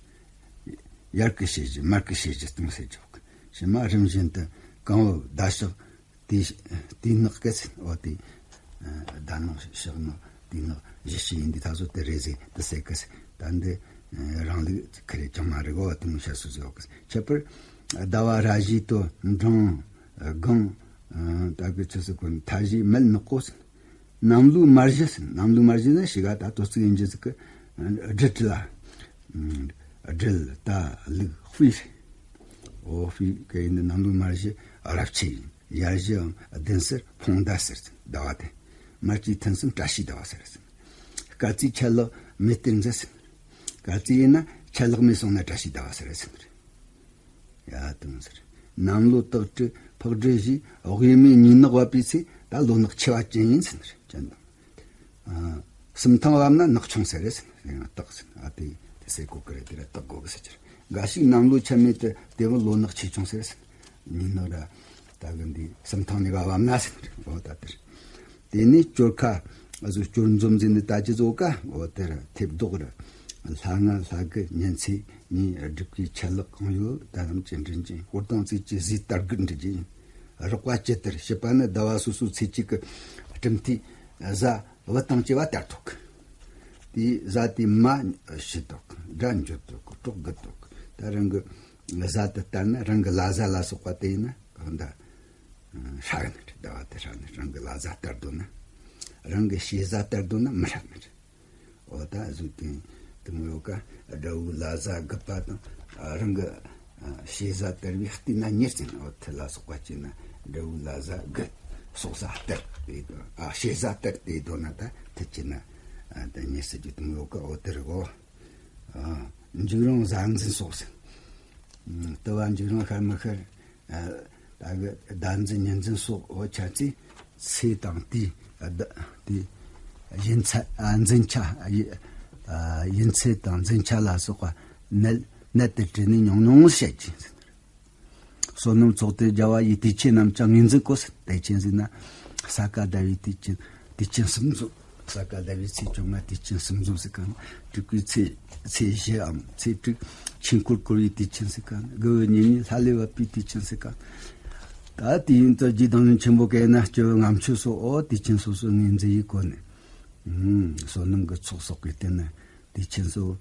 ཡར་གི་ཤེས་བྱེད། མར་གི་ཤེས་བྱེད་སྟོང་ཟེར་རྒྱུ་གི། ཕྱི་མ་རིམ་བཞིན་དུ་གང་བུ་ཟླ་ཕྱོགས། དེ་དེ་ནག་སྐད་ཟེར། འོ་དེ་ཟླ་ནག་ཕྱོགས་ནག་དུས་ནག་བཞི་ཤེས་ཡིན་དུས་ད་གཟོད་དེ་རེད་ཟེར་དུ་ཟེར་གི་ཟེར། ད་འདི་རང་ལུགས་ཁེ་རེ་ཅང་མ་རེད་གོ། དེ་མོ་བཤད་སྲོལ་ཟིག་ཡོད་གི། ཁྱད་པར་ཟླ་བ་ར་བཞིའི་དོ་འབྲིང་སྒང་། ད་གི་ཆི་ཟིག་གོ། མཐའ་བཞི་མེད་ནག་པོ་ཟེར། གནམ་ལོའི་དམར་བཞི་ཟེར། གནམ་ལོའི་དམར་བཞི་ནི་ཞེ་ག་ད་དོ་ཚིགས་ཡིན་རྒྱུ་ཟིག་གི། སྦྲུལ་ལ། སྦྲུལ་རྟ་ལུག་སྤོས་ཟེར། འོ་སྤོས་གི་ཡིན་ན་གནམ་ལོའི་དམར་བཞི་རབ་ཆེ་ཡིན། ཡར་བཞི་ཨང་བདུན་སེར་འཕོང་མདའ་ཟེར། ཟླ་བ་དེ། དམར་གྱི་ཐུན་གསུམ་བཀྲ་ཤིས་ཟླ་བ་ཟེར་ཟེར། སྐར་རྩིས་ཆད་ལྷག་མེ་སྟེར་མཛད་ཟེར། སྐར་རྩིས་ཡིན་ན་ཆད་ལྷག་མེ་སོང་ན་བཀྲ་ཤིས་ཟླ་བ་ཟེར་ཟེར། ཡ་དུང་ཟེར། གནམ་ལོ་སྟག་སྦྲུལ་ཕག་སྦྲུལ་བཞི། དབུས་མེ་ཉི་ནག་བབས་པའི་ཚེ་ད་ལོ་ནག་ཆེ་བ་ཅན་ཡིན་ཟེར། ཅན་དང་། ཨ། སུམ་ཐང་བབས་ན་ནག་ཆུང་ཟེར་རེད་ཟེར། སྟག་ཟེར། ཨ་དེ་དེ་ཟེར་གོ་གི་རེད། དེ་ར་སྟག་གོ་གི་ཟེར་གྱི་རེད། འགའ་ཞིག་གནམ་ལོ་ཆད་མེ་དེ་དེ་བུ་ལོ་ནག་ཆེ་ཆུང་ཟེར་ཟེར། ཉི་ནག་ར་ད་གི་འདི་སུམ་ཐང་ནས་ག་བབས་ན་ཟེར། འོ་ད་དེར། དེ་ནས་གཅོར་ཁ། ཨ་ཟུ་གཅོར་འཛོམས་ཟེར་ནི་ད་ཅི་ཟོ་ཀ། འོ་དེར་ཐེབས་ལྡོག་ར། ལྷ་ང་ལྷ་གི་ཉིན་ཚེས་ཉིན་སྒྲིབ་ཀྱི་ཆད་ལྷག་གང་ཡོད་ད་རྣམས་ཀྱི་འདྲེན་ཅིང་། ཧོར་དང་ཚེས་ཀྱི་གཟའི་དར་དགུ་འདྲི་ཅིང་། རོགས་པ་ཇི་ལྟར་བྱེད་པ་ནི། ཟླ་བ་སོ་སོའི་ཚེས་གཅིག་གི་གྲུབ་མཐའི་གཟའ་བུ་དང་བཅས་པ་ལྟར་ཐོག་གི། དེའི་གཟའ་དེའི་མ་ཕྱི་ཐོག་གི། དགྲ་འཇོམས་ཐོག་གི། གྲོགས་རྒུད་ཐོག་གི། ད་རང་གི་གཟའ་དེ་ལྟར་ན་རང་གི་ལ་གཟའ་ལ་སོགས་པ་དེ་ཡིན་ན་གང་ད་ཧྲ་གི་ནི་རེད། ཟླ་བ་དེ་ཧྲ་ནི་རང་གི་ལ་གཟའ་ལྟར་དོ་ན། རང་གི་ཕྱི་གཟའ་ལྟར་དོ་ན་མི་ཧྲ་ནི་རེད། འོ་ད་གཟུགས་དེ་དེ་མོ་ཡོད་ཀ། དགྲ་བོའི་ལ་གཟའ་རྒུད་པ་དང་། ཨ། རང་གི་ཨ་ཕྱི་གཟའ་དར་བའི་སྟེང་ན་ཉེར་ཟེར་ན། འོ་དེ་ལ་སོགས་པ་བྱས་ན་དགྲ་བོའི་ལ་གཟའ་རྒུད། སོགས་གཟའ་དར་དེ་དོ། ཨ་ཕྱི་གཟའ་དར་དེ་དོ་ན་ད་དེ་བྱས་ན་ཨ་ད་ཉེར་ཟེར་རྒྱུ་དེ་མོ་ཡོད་ཀ། འོ་དེ་རེད་གོ། ཨ་འཇིགས་རུང་གཟའ་འཛིན་སོགས་ཟེར། ཨ་ལྟ་བ་འཇིགས་རུང་ཤར་མི་ཤར། ཨ་ད་གི་ཟླ་འཛིན་ཉི་འཛིན་སོགས། འོ་ཆ་ཚེས་ཚེས་དང་དུས། ཨ་ཟླ་དུས། ཡུན་ཚད། ཨ་འཛིན་ཆ། ཨ་ཡུ་ཨ་ཡུན་ཚད་དང་འཛིན་ཆ་ལ་སོགས་པ་ནད་ནད་དེ་དྲི་ནས་ཉུང་ཉུང་བཤད་ཀྱི། བསོད་ནམས་ཚོགས་དེ་རྒྱ་བ་ཡི་དུས་ཆེན་རྣམས་ཀྱང་ངོས་འཛིན་དགོས་ཟེར། དུས་ཆེན་ཟེར་ན་ས་ག་ཟླ་བའི་དུས་ཆེན། དུས་ཆེན་གསུམ་འཛོམས། ས་ག་ཟླ་བའི་ཚེས་བཅོ་ལྔ་དུས་ཆེན་གསུམ་འཛོམས་ཟེར་ག། དྲུག་པའི་ཚེས་ཚེས་བཞི་འམ་ཚེས་དྲུག་ཆོས་འཁོར་བསྐོར་བའི་དུས་ཆེན་ཟེར་ག། དགུ་བའི་ཉེ་གནས་ལྷ་ལས་བབས་པའི་དུས་ཆེན་ཟེར་ག། ད་དུས་ཡུན་དུ་རྗེ་བདག་ཉིད་ཆེན་པོ་གན་ན་སྐྱེ་བོ་ལྔ་མཆོད་སོགས། འོ་དུས་ཆེན་སོ་སོ་ངོས་འཛིན་ཡིན་གོ་ནས། ཨུམ། བསོད་ནམས་ཀྱི་ཚོགས་གསོག་གི་སྟེང་ན། དུས་ཆེན་སོ་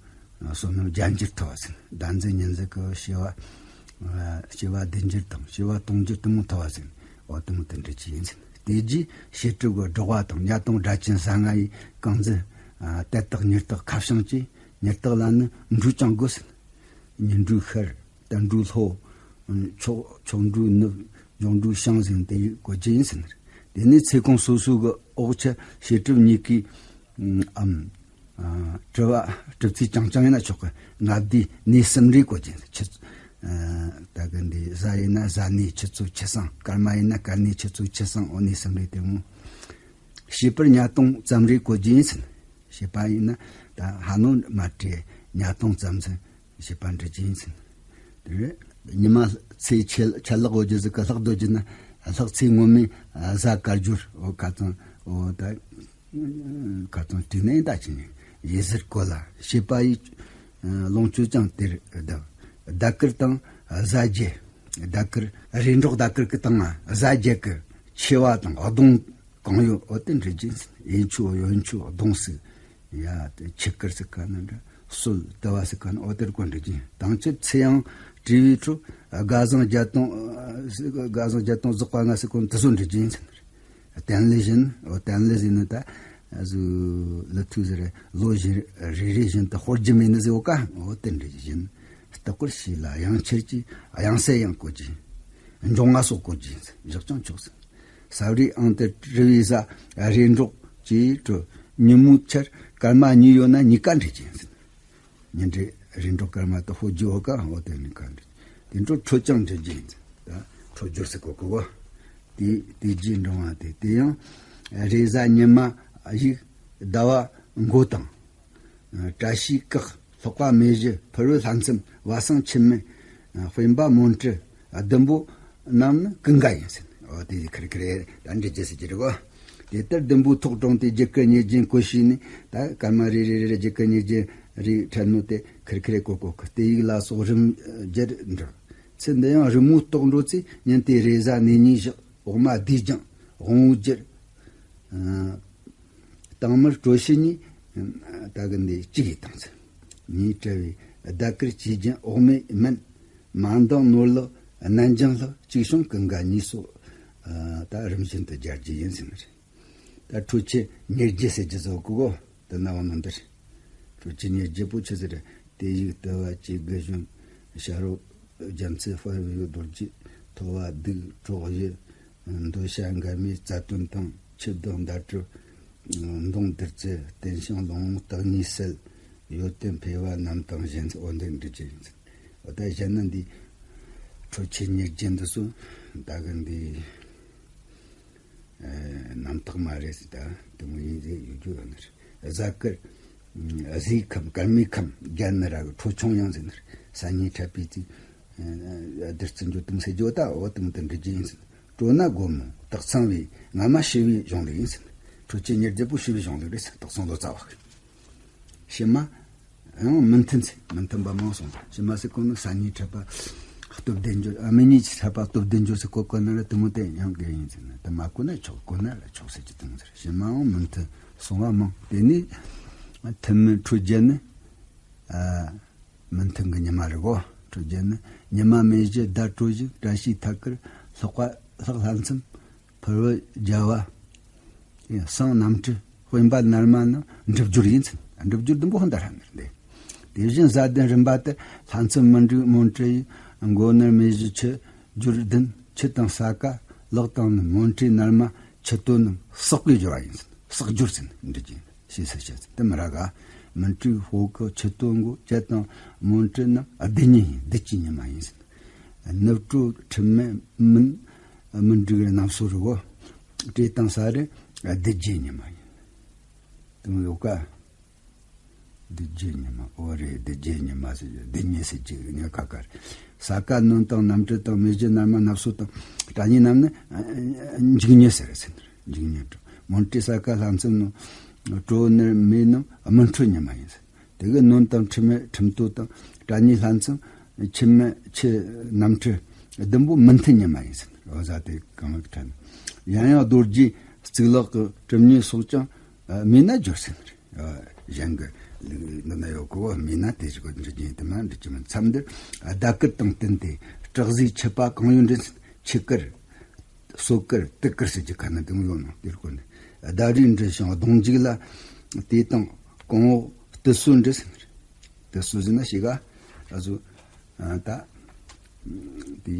སོ་ནམ་བརྒྱད་འགྱུར་ཐོབ་པ་ཟིན། ཟླ་འཛིན་ཉི་འཛིན་གྱི་བྱེ་བ། བྱེ་བ་བདུན་འགྱུར་དང་བྱེ་བ་སྟོང་འགྱུར་དུ་མོ་ཐོབ་པ་ཟིན། འོ་དུ་མོ་དུ་འདྲི་ཅི་ཡིན་ཟིན། དེ་རྗེས་བྱེད་སྒྲུབ་ཀྱི་སྒྲོག་པ་དང་ཉ་སྟོང་སྒྲ་ཅན་ས་ལྔ་ཡི་རྐང་འཛིན། དལ་རྟགས་ཉིར་རྟགས་ཁ་བྱང་གཅིག། ཉིར་རྟགས་ལ་ནི་འབྲུ་ཅང་དགོས་ཟིན། ཉིན་འབྲུ་ཤར། དན་འབྲུ་ལྷོ། ཆོག་ཆོག་འབྲུ་ནུབ། འབྱུང་འབྲུ་བྱང་ཟིན་དེ་གོ་རྒྱུ་ཡིན་ཟིན། དེ་ནས་ཚེ་གང་སོ་སོ་གི་འོག་ཆ་བྱེད་སྒྲུབ་གཉིས་ཀའི། ཨམ། ཨ། གྲུབ་པ་གྲུབ་ཚེས་རྐྱང་རྐྱང་ཡིན་ན་ཆོག་གི། ལྔ་བསྡུས་གནས་གསུམ་རེ་བཀོད་ཀྱི་ཆི། ཨ། ད་གི་འདི་གཟའ་ཡིན་ན་གཟའ་གནས་ཆུ་ཚོད་ཆུ་སྲང་། སྐར་མ་ཡིན་ན་སྐར་གནས་ཆུ་ཚོད་ཆུ་སྲང་། འོ་གནས་གསུམ་རེ་དེ་མོ། བྱེད་པར་ཉ་སྟོང་ཙམ་རེ་བཀོད་ཀྱི་ཡིན་ཟིན། བྱེད་པ་ཡིན་ན་ད་ཧ་ནོ་མ་སྤྲད་ཉ་སྟོང་ཙམ་ཟིན། བྱེད་པ་འདྲི་ཀྱི་ཡིན་ཟིན། དེ་རེད། ཉི་མ་ཚེས་ཆད་ཆད་ལྷག་འོ་རྒྱུ་ཟིག་གི་ལྷག་འདོད་རྒྱུ་ན་ལྷག་ཚེས་ངོ་མའི་གཟའ་སྐར་སྦྱོར། འོ་ཁ་ཚང་། འོ་ད། ཁ་ཚང་དུས་ནས་ད་ཅི་ཡི་ཟུར་གོ་ལ། བྱེད་པ་ཡི་ལོངས་སྤྱོད་ཀྱང་དེར་བདག་ཟླ་སྐར་དང་གཟའ་རྒྱན། ཟླ་སྐར་རེས་འགྲོགས་ཟླ་སྐར་གི་སྟེང་ང་གཟའ་རྒྱན་གི་ཆེ་བ་དང་གདོང་གང་ཡོད། འོ་དེ་འདྲི་རྒྱུ་ཡིན། ཆུ་ཡོན་ཆུ་གདོང་སུ་ཡ་དེ་ཆུ་སྐར་ཟེར་ག་ན་འདྲ། སྲོད་དུ་བ་ཟེར་ག་ན་འོ་དེར་གོ་འདྲི་རྒྱུ་ཡིན། དང་ཆུ་ཚེ་ཡང་བྲིས་པའི་ཁྲོད་དགའ་བཟང་བརྒྱད་སྟོང་། དགའ་བཟང་བརྒྱད་སྟོང་རྫོགས་པ་ལྔ་ཟེར་གོ་དེ་ཚོ་འདྲི་རྒྱུ་ཡིན། བསྟན་ལས་བཞིན། འོ་བསྟན་ལས་བཞིན་ནི་ད་གཟུ་ལི་ཐུ་ཟེར་ལོ་བཞིན་རེ་རེ་བཞིན་དུ་སྤོར་རྒྱུ་མེད་ནི་ཟེར་འོ་ཀ། འོ་དེ་འདྲ་བཞིན་ལྟ་སྐོར་ཞིག་ལ་དབྱངས་འཆར་གྱི་དབྱངས་གསལ་ཡང་བཀོད་ཀྱི། འབྱུང་ལྔ་སོགས་བཀོད་ཀྱི་བཞག་ཀྱང་ཆོག་ཟེར། ས་རིའི་ཨང་དུ་དྲི་བའི་གཟའ་རེས་འགྲོགས་ཀྱི་གྲོ་ཉིན་མོའི་ཆར་སྐར་མ་གཉིས་ཡོད་ན་གཉིས་ཀ་འདྲི་ཀྱི་ཡིན་ཟེར། ཉི་འབྲས་རིན་འབྲོག་སྐར་མ་དང་ཧོ་ཇི་ཧོ་ཀ་ཧོ་དེ་ནི་ག་འདྲ། དེ་འཕྲོ་འཕྲོད་ཅིང་འབྲི་རྒྱུ་ཡིན། ད་འཕྲོད་སྦྱོར་ཟེར་གོ་གོ་བོ། དེ་དེ་རྗེས་འབྲང་བ་དེ་དེ་ཡང་རེས་གཟའ་ཉི་མ་ཡིག་ཟླ་བ་མགོ་དང་། བཀྲ་ཤིས་སྐག་ལྷག་པ་མེ་བཞི་ཕུར་བུ་ལྷ་མཚམས་བ་གསང་འཆི་མེད། དཔེན་པ་མོན་གྲུ་བདུན་པོ་རྣམས་ནི་ཀུན་དགའ་ཡིན་ཟེར། འོ་དེ་ཁེར་ཁེར་ད་འབྲི་རྒྱུ་ཟེར་གྱི་རེད་གོ། དེ་ལྟར་བདུན་པོའི་ཐོག་དྲངས་ཏེ་རྒྱུད་སྐུ་ཉེར་བརྒྱན་བཀོད་བྱས་ནས། ད་སྐར་མ་རེ་རེ་རེ་རེ་རྒྱུད་སྐུ་ཉེར་བརྒྱན་རེ་འཕྲལ་ནོ་དེ་ཁེར་ཁེར་གོ་གོ་གི། དེ་ཡིག་ལ་སོགས་རིམ་བརྒྱར་འབྲི། ཚེ་འདི་ཡང་རི་མོའི་ལྟོགས་འགྲོ་ཚེ། ཉིན་དེའི་རེས་གཟའ་ནི་ཉིན་བཞག་འོག་མ་བསྡུས་ཀྱང་དབང་བོའི་རྒྱུར། དྭངས་མར་གྲོ་ཞིབ་གཉིས། ད་གི་འདི་གཅིག་ཡིས་བཏང་ཚེ། ཉིས་བྲལ་བའི་ཟླ་དཀར་གྱིས་ཀྱང་འོག་མིན་མིན། མ་འདང་ནོར་ལུག་རྣལ་འབྱིན་ལྷག་གཅིག་བྱུང་ཀུན་དགའ་གཉིས་སོགས། ད་རིམ་བཞིན་དུ་སྦྱར་རྒྱུ་ཡིན་ཟེར་ནི་རེད། ད་འཕྲོད་ཆེན་ཉེར་བརྒྱད་ཟེར་རྒྱུ་ཟོ་གི་གོ། དེ་ན་བ་ནང་འདིར། འཕྲོད་ཆེན་ཉེར་བརྒྱད་པོ་ཆི་ཟེར། དེ་ཡིག་ལྟེ་བ་བཅས་དགུ་བྱོན། བྱ་རོག་རྒྱ་མཚོའི་དཔལ་བེའུ་རྡོ་རྗེ། ཐོ་བ་གདུགས་གྲོགས་བཞི། འདོད་བྱ་འགལ་མེད་རྩ་དོན་དང་། ཆུ་བདག་མདའ་གྲུ་མདུང་བདུད་རྩི། བརྟན་ཞིང་ལོང་བ་སྟག་གཉིས་སེལ། ཡོན་ཏན་འཕེལ་བ་རྣམས་དང་བཞིན། འོ་འདིར་འབྲི་རྒྱུ་ཡིན། འོ་ད་གཞན་ན་འདི་འཕྲོད་ཆེན་ཉེར་བརྒྱད་འདི་ཚོ་ད་གི་འདི། ཨ། རྣམ་དག་མ་རེད་ཟེར། ད་དེ་མོ་ཡིན་ཟེར་ཡོད་རྒྱུ་ཡོད་ནི་རེད། གཟའ་སྐར། ཨ། གཟིག་ཁམས་སྐར་མའི་ཁམས་བརྒྱད་ནི་ར་གི་འཕྲོད་ཆུང་ཡང་ཟེར་ནི་རེད། གཟའ་ཉི་ཁྲ་པའི་ཚེ། ཨ། བདུད་རྩི་འཇོ་དུམ་ཟེར་རྒྱུ་ད་འོ་དུམ་དུ་འབྲི་རྒྱུ་ཡིན་ཟེར། སྤྲོ་ན་དགོང་མོ་སྟག་ཚང་བའི། ང་མ་ཤི་བའི་གཞུང་ལུགས་ཡིན་ཟེར། འཕྲོད་ཆེན་ཉེར་བརྒྱད་པོ་ཤི་བའི་གཞུང་ལུགས་རེད་ཟེར། སྟག་ཚང་ལོ་ཙཱ་བ་གི། ཕྱི་མ། ཡང་མི་མཐུན་ཚེ། མི་མཐུན་པ་མང་སོང་། ཕྱི་མ་ཟེར་གོ་ནི་གཟའ་ཉི་ཁྲ་པ་སྟོབས་ལྡན་འགྱུར། ཨ། མི་ཉི་ཁྲ་པ་སྟོབས་ལྡན་འགྱུར་ཟེར་གོ་གོ་ན་ར་དེ་མོ་དེ་ཡང་དགེ་ཡིན་ཟེར་ན། དེ་མ་གོ་ན་ཆོག་གོ་ན་ར་ཆོག་ཟེར་གྱི་དང་ཟེར། ཕྱི་མའང་མི་མཐུན་སོང་བ་མང་། དེ་ནི་ཐུན་མིན་འཕྲོད་བརྒྱད་ནི། ཨ། མི་མཐུན་གྱི་ཉི་མ་རེད་གོ། འཕྲོད་བརྒྱད་ནི། ཉི་མ་མེ་བཞི་ཟླ་གྲོ་བཞིན། བཀྲ་ཤིས་ཐད་ཀར་ལྷག་པ་ལྷག་ལྷ་མཚམས། ཕུར་བུ་རྒྱལ་བ། བསང་གནམ་གྲུ། དཔེན་པ་ནར་མ་རྣམས་འགྲུབ་སྦྱོར་ཡིན་ཟེར། འགྲུབ་སྦྱོར་དུམ་བུ་ཧོན་ད་ར་ནར་འདི། དེ་བཞིན་གཟའ་གདན་རིམ་པ་ལྟར་ལྷ་མཚམས་མུན་འགྲིག་མོན་གྲུ་ཡི། མགོ་ནར་མེ་བཞི་ཆུ་སྦྱོར་བདུན། ཆུ་དང་ས་ཀ་ལག་དང་ནི། མོན་གྲུའི་ནར་མ་ཆུ་སྟོད་རྣམས། བསགས་པའི་སྦྱོར་བ་ཡིན་ཟེར། བསགས་སྦྱོར་ཟེར་འདི་ཅི་ཞེས་ཟེར་བཤད་ཟེར། དེ་མི་ར་ག་མུན་གྲུའི་ཕོ་ཁ་ཆུ་སྟོད་མགོ། བྱ་དང་མོན་གྲུ་རྣམས་བདུད་ཉིན་ཡིན། བདུད་ཀྱི་ཉི་མ་ཡིན་ཟེར། ནུབ་སྤྲོ་ཁྲི་མེད་མུན། མུན་འགྲིག་རྣམ་སོ་རི་བོ། བྲེ་དང་ས་རི་བདུད་རྒྱལ་ཉི་མ་ཡིན། དུང་ཡོད་ཀ་བདུད་རྒྱལ་ཉི་མ། འོ་རེད། བདུད་རྒྱལ་ཉི་མ་ཟེར་རྒྱུ། བདུད་ཉི་ཟེར་རྒྱུ་ཉི་ཁ་ཁར། ས་ཀ་ནོན་དང་གནམ་གྲུ་དང་། མེ་བཞི་ནར་མ་རྣམ་སོ་དང་། སྐྲ་ཉི་རྣམས་ནི་འཇིག་ཉི་ཟེར་ཟེར། འཇིག་ཉི་འགྲོ། མོན་གྲུ་ས་ཀ་ལྷ་མཚམས་ནོ། སྤྲོ་ནར་མེ་རྣམས་མུན་འཕྲོད་ཉི་མ་ཡིན་ཟེར། དེ་གི་ནོན་དང་ཁྲི་མེད་ཁྲིམས་སྟོད་དང་། སྐྲ་ཉི་ལྷ་མཚམས་ཆུ་མེད་ཆུ་གནམ་གྲུ་བདུན་པོ་མུན་མཐུད་ཉི་མ་ཡིན་ཟེར། འོ་ཟ་དེ་གང་ལགས་ཕྲན། ཡང་ཡང་རྡོ་རྗེ་གཙུག་ལག་གི་གྲུབ་བརྙེས་སོགས་ཀྱང་མེད་ན་སྦྱོར་ཟེར། གཞན་གྱི་ལུགས་འདི་ན་ཡོད་གོ། མེད་ན་དེ་ཞིག་གོ་འདྲི་རྒྱུ་དེ་མ་འདྲི་རྒྱུ་མིན། མཚམས་འདིར་ཟླ་སྐར་དང་བསྟུན་ཏེ་སྐྲག་ཟས་ཆུ་པ་གང་ཡོད་འདྲི་ཟེར། ཆུ་སྐར། སོ་སྐར། དུས་སྐར་ཟེར་གྱི་ཁ་ན་དེ་མོ་ཡོད་ནོ། དེར་བཀོད་ནས་ཟླ་རིས་འབྲི་ཞིང་གདོང་འཇུག་ལ། དེ་དང་གོང་འོག་དུས་སོ་འབྲི་ཟེར། དུས་སོ་ཟེར་ན་ཤི་ག་ཨ་ཟུ། ཨ་ད་དེ་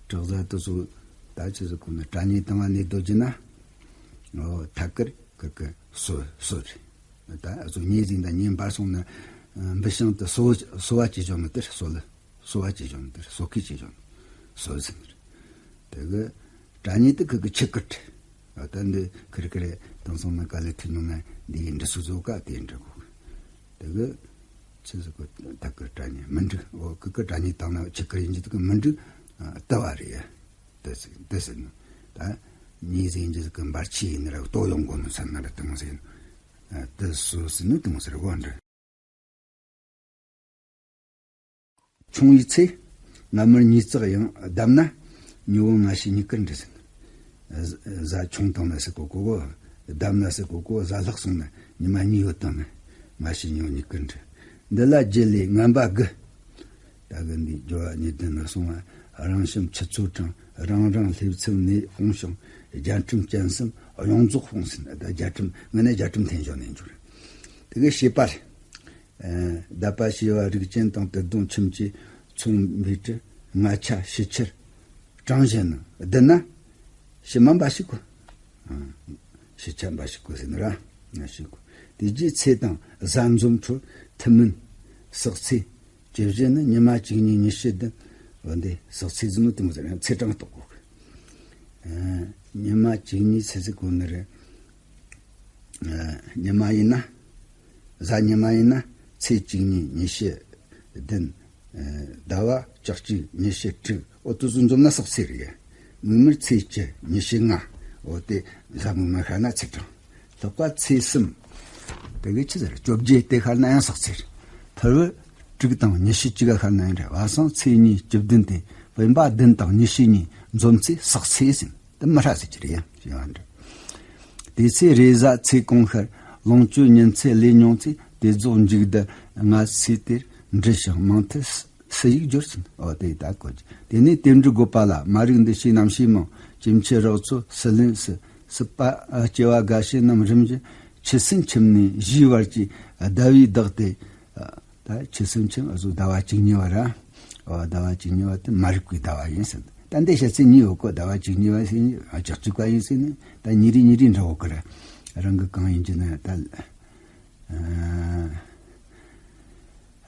སྐྲག་ཟ་དུས་སོ། ད་ཆི་ཟེར་གོ་ན། སྐྲ་ཉི་དང་ཨ་ནི་རྡོ་རྗེ་ན། འོ་ཐད་ཀར་ཀི་ཀི་སོ་སོ་རེད། ད་ཨ་ཟུ་ཉི་ཟིན་ད་ཉི་འབར་སོང་ན། འབུ་ཤིང་དུ་སོ་སོ་བ་ཅི་བྱུང་ནི་དེར་སོ་ལ། སོ་བ་ཅི་བྱུང་དེར་སོ་ཁི་ཅི་བྱུང་སོ་ཟིན། དེ་གི་སྐྲ་ཉི་དེ་ཁི་གི་ཆི་ཀི་ཏི། ད་འདི་ཁིར་ཁིར་དེང་སང་ན་ག་ལེ་ཐུ་ཉུང་ན་འདི་ཡི་འབྲི་སུ་ཟོ་ག་དེ་འབྲི་གོ། དེ་གི་ཆི་ཟིག་གོ། ད་ཀི་སྐྲ་ཉི་མི་འགྲིག་འོ་ཀི་ཀི་སྐྲ་ཉི་དང་ན་ཆི་ཀི་ཡིན་གྱི་དེ་གི་མི་འགྲིག་ལྟ་བ་རེད། དེ་ཟིག་དེ་ཟིག་ནི་ད་ཉི་ཟིན་གྱི་དེ་གི་འབར་ཆི་ཡིན་ན་ར་ལྟོ་ཡོང་གོ་ནི་ས་ན་ར་དེ་མོ་ཟིན། དེ་སུ་ཟིན་ནི་དེ་མོ་ཟེར་གོ་འདྲི། ཆུང་བའི་ཚེ། སྔ་མོར་ཉིས་བརྩེགས་ཡང་བསྡམས་ན། ཉི་འོད་སྔ་ཕྱི་གཉིས་ཀར་འབྲི་ཟེར། གཟའ་ཆུང་བཏང་ན་ཟེར་གོ་གོ་གོ། བསྡམས་ན་ཟེར་གོ་གོ། གཟའ་ལྷག་སོང་ན་ཉི་མ་གཉིས་ཡོད་བཏང་ན། སྔ་ཕྱི་ཉི་འོད་གཉིས་ཀར་འབྲི། འདི་ལ་རྒྱུད་ལས་ངན་པ་དགུ། ད་གི་འདི་སྦྱོར་བ་ཉི་ལྡན་ལ་སོང་བ། རང་བྱུང་ཆུ་ཚོད་གྲང་། རང་རང་ལྷེབ་ཚིལ་ནད་སྤོང་ཞིང་། རྒྱ་གྲམ་སྤྱན་གསུམ་གཡོ་འཛུགས་སྤོང་ཟེར། ད་རྒྱ་གྲམ་ངི་ནས་རྒྱ་གྲམ་འཐེན་ཞོར་ནས་འབྱོར། དེ་གི་བྱེད་པ་རེད། ཨ། བརྡབ་པ་བྱེ་བ་རིགས་ཅན་དང་། དུག་གདོང་ཁྱིམ་གྱི་ཚོང་འབུའི་དྲི། རྔ་ཆ་ཕྱི་ཆར་གྲང་བཞིན་ནི་བསྡུ་ན། ཕྱི་མ་འབའ་ཞིག་གོ། ཨ། ཕྱི་ཆ་འབའ་ཞིག་གོ་ཟེར་ནི་ར་འབའ་ཞིག་གོ། དེ་རྗེས་ཚེས་དང་གཟའ་འཛོམས་འཕྲོད་ཐུན་མིན་ཟག་ཚེས་བཅུ་བཞི་ནི་ཉི་མ་བཅུ་གཉིས་ཉི་ཤུ་བདུན། འོ་འདི་ཟག་ཚེས་ཟིན་ནོ་དེ་མོ་ཟེར་ཡང་ཚེས་གྲངས་རྟོགས་དགོས་གི། ཉི་མ་བཅུ་གཉིས་ཚེས་ཟིག་གོ་ནི་རེད། ཉི་མ་ཡིན་ན། གཟའ་ཉི་མ་ཡིན་ན་ཚེས་བཅུ་གཉིས་ཉི་ཤུ་བདུན། ཟླ་བ་བཅུ་གཅིག་ཉི་ཤུ་དྲུག། འོ་དུས་སུ་འཛོམས་ན་ཟག་ཚེས་རེད། མིག་དམར་ཚེས་བཅུ་ཉི་ཤུ་ལྔ། འོ་དེ་གཟའ་མིག་དམར་ཤར་ན་ཚེས་གྲངས། ལྷག་པ་ཚེས་གསུམ། དེ་གི་ཆི་ཟེར་བཅོ་བརྒྱད་དེ་ཤར་ན་ཡང་ཟག་ཚེས་རེད། ཕུར་བུ་དྲུག་དང་ཉི་ཤུ་གཅིག་ག་ཤར་ན་ཡང་རེད། བ་སང་ཚེས་གཉིས་བཅུ་བདུན་དེ་བེམ་པ་བདུན་དང་ཉི་ཤུ་གཉིས་འཛོམས་ཚེས་ཟག་ཚེས་ཟིན། དེ་མི་ཧྲ་ཟེར་གྱི་རེད་ཡ་ཞེས་པ་འདྲ། དེ་ཚེ་རེས་གཟའ་ཚེས་གང་ཤར། ལོངས་སྤྱོད་ཉིན་ཚེས་ལས་ཉུང་ཚེ། དེ་རྫོགས་མཇུག་བསྡུ་ང་ཚེས་དེར། འབྲི་ཞིང་མང་ཐལ་སི་ཡིག་སྦྱོར་ཟིན། འོ་དེ་ད་གོ་རྒྱུ། དེ་ནས་དེ་འབྲི་དགོས་པ་ལ་མ་རིག་འདུ་ཤེས་རྣམ་ཤེས་མང་། སྐྱེ་མཆེད་རགས་ཚོགས་སི་ལེན་སི། སྲིད་པ་སྐྱེ་བ་རྒ་ཤི་རྣམས་རིམ་བཞིན། འཆི་སྲིད་ཁྱིམ་ནས་བཞིའི་བར་གྱི་ཟླ་བའི་བདག་དེ། ད་ཆུ་སྲིན་ཆེན་འུ་ཚོ་ཟླ་བ་བཅུ་གཉིས་པ་ར། འོ་ཟླ་བ་བཅུ་གཉིས་པ་དེ་མ་རིག་པའི་ཟླ་བ་ཡིན་ཟེར། ད་འདི་བཤད་ཚེ་གཉིས་ཡོད་གོ། ཟླ་བ་བཅུ་གཉིས་པ་ཟེར་ནི་བཅུ་གཅིག་པ་ཡིན་ཟེར་ནི་ད་ཉིན་རེ་ཉིན་རེ་འདྲ་བོ་གི་ར། རང་གི་གང་ཡིན་གྱི་ན་ད།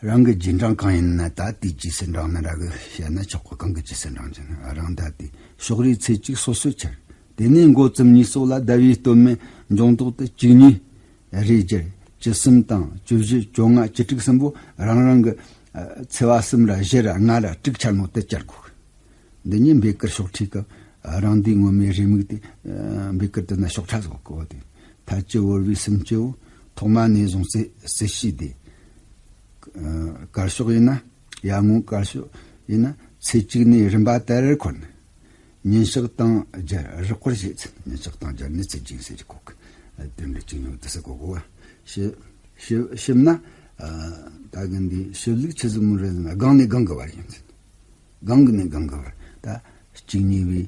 རང་གི་རྗེས་འབྲང་གང་ཡིན་ན་ད་དེའི་རྗེས་སུ་འབྲང་ན་ར་གི་བཤད་ན་ཆོག་གོ། གང་གི་རྗེས་སུ་འབྲང་གྱི་ན་རང་ད་དེ་ཕྱོགས་རིས་ཚེས་གཅིག་སོ་སོའི་ཆར། དེ་ནས་འགོ་བཙུམ་གཉིས་སོགས་ལ་ཟླ་བའི་སྟོད་སྨད་འབྱུང་ལྡོག་ཏུ་བཅུ་གཉིས། རེས་སྦྱར་བཅུ་གསུམ་དང་བཅུ་བཞི་བཅོ་ལྔ་བཅུ་དྲུག་གསུམ་པོ་རང་རང་གི་ཚེས་པ་གསུམ་ར་བཞི་ར་ལྔ་ར་དྲུག་ཆ་ནོ་དེ་བཅར་དགོས། འདི་ཉིད་འབོད་སྐུལ་ཤོག་ཁྲིད་སྐབས་རང་འདུས་ངོ་མའི་རེའུ་མིག་དེ་འབོད་སྐུལ་དུ་ན་ཤོག་ཁྲ་བཟོ་དགོས་ཏེ། མཐའ་དཀྱིལ་བོར་བའི་སུམ་ཅུ་བོ་ཐོག་མ་ནས་བཟུང་རྩི་རྩི་ཤིས་དེ། དཀར་ཕྱོགས་ཡིན་ན་ཡར་ངོ་དཀར་ཕྱོགས་ཡིན་ན་ཚེས་གཅིག་ནས་རིམ་པ་ལྟར་འཁོར་ནས། ཉིན་ཞག་དང་སྦྱར་རགས་པར་བྱེད་ཚུལ། ཉིན་ཞག་དང་སྦྱར་ནི་ཚེས་གཅིག་ཟེར་གྱི་གོ་གི། དེ་འདྲ་གཅིག་ཉུང་དུ་ཟེར་གོ་གོ་བ། ཞིབ་ཞིབ་ཞིབ་ན། ད་གི་འདི་ཞིབ་ལུགས་ཆི་ཟིག་མོ་རེད་ཟེར་ན་སྒང་ནས་སྒང་གི་བར་ཡིན་ཚུལ། སྒང་གི་ནས་སྒང་གི་བར། ད་གཅིག་གཉིས་པའི་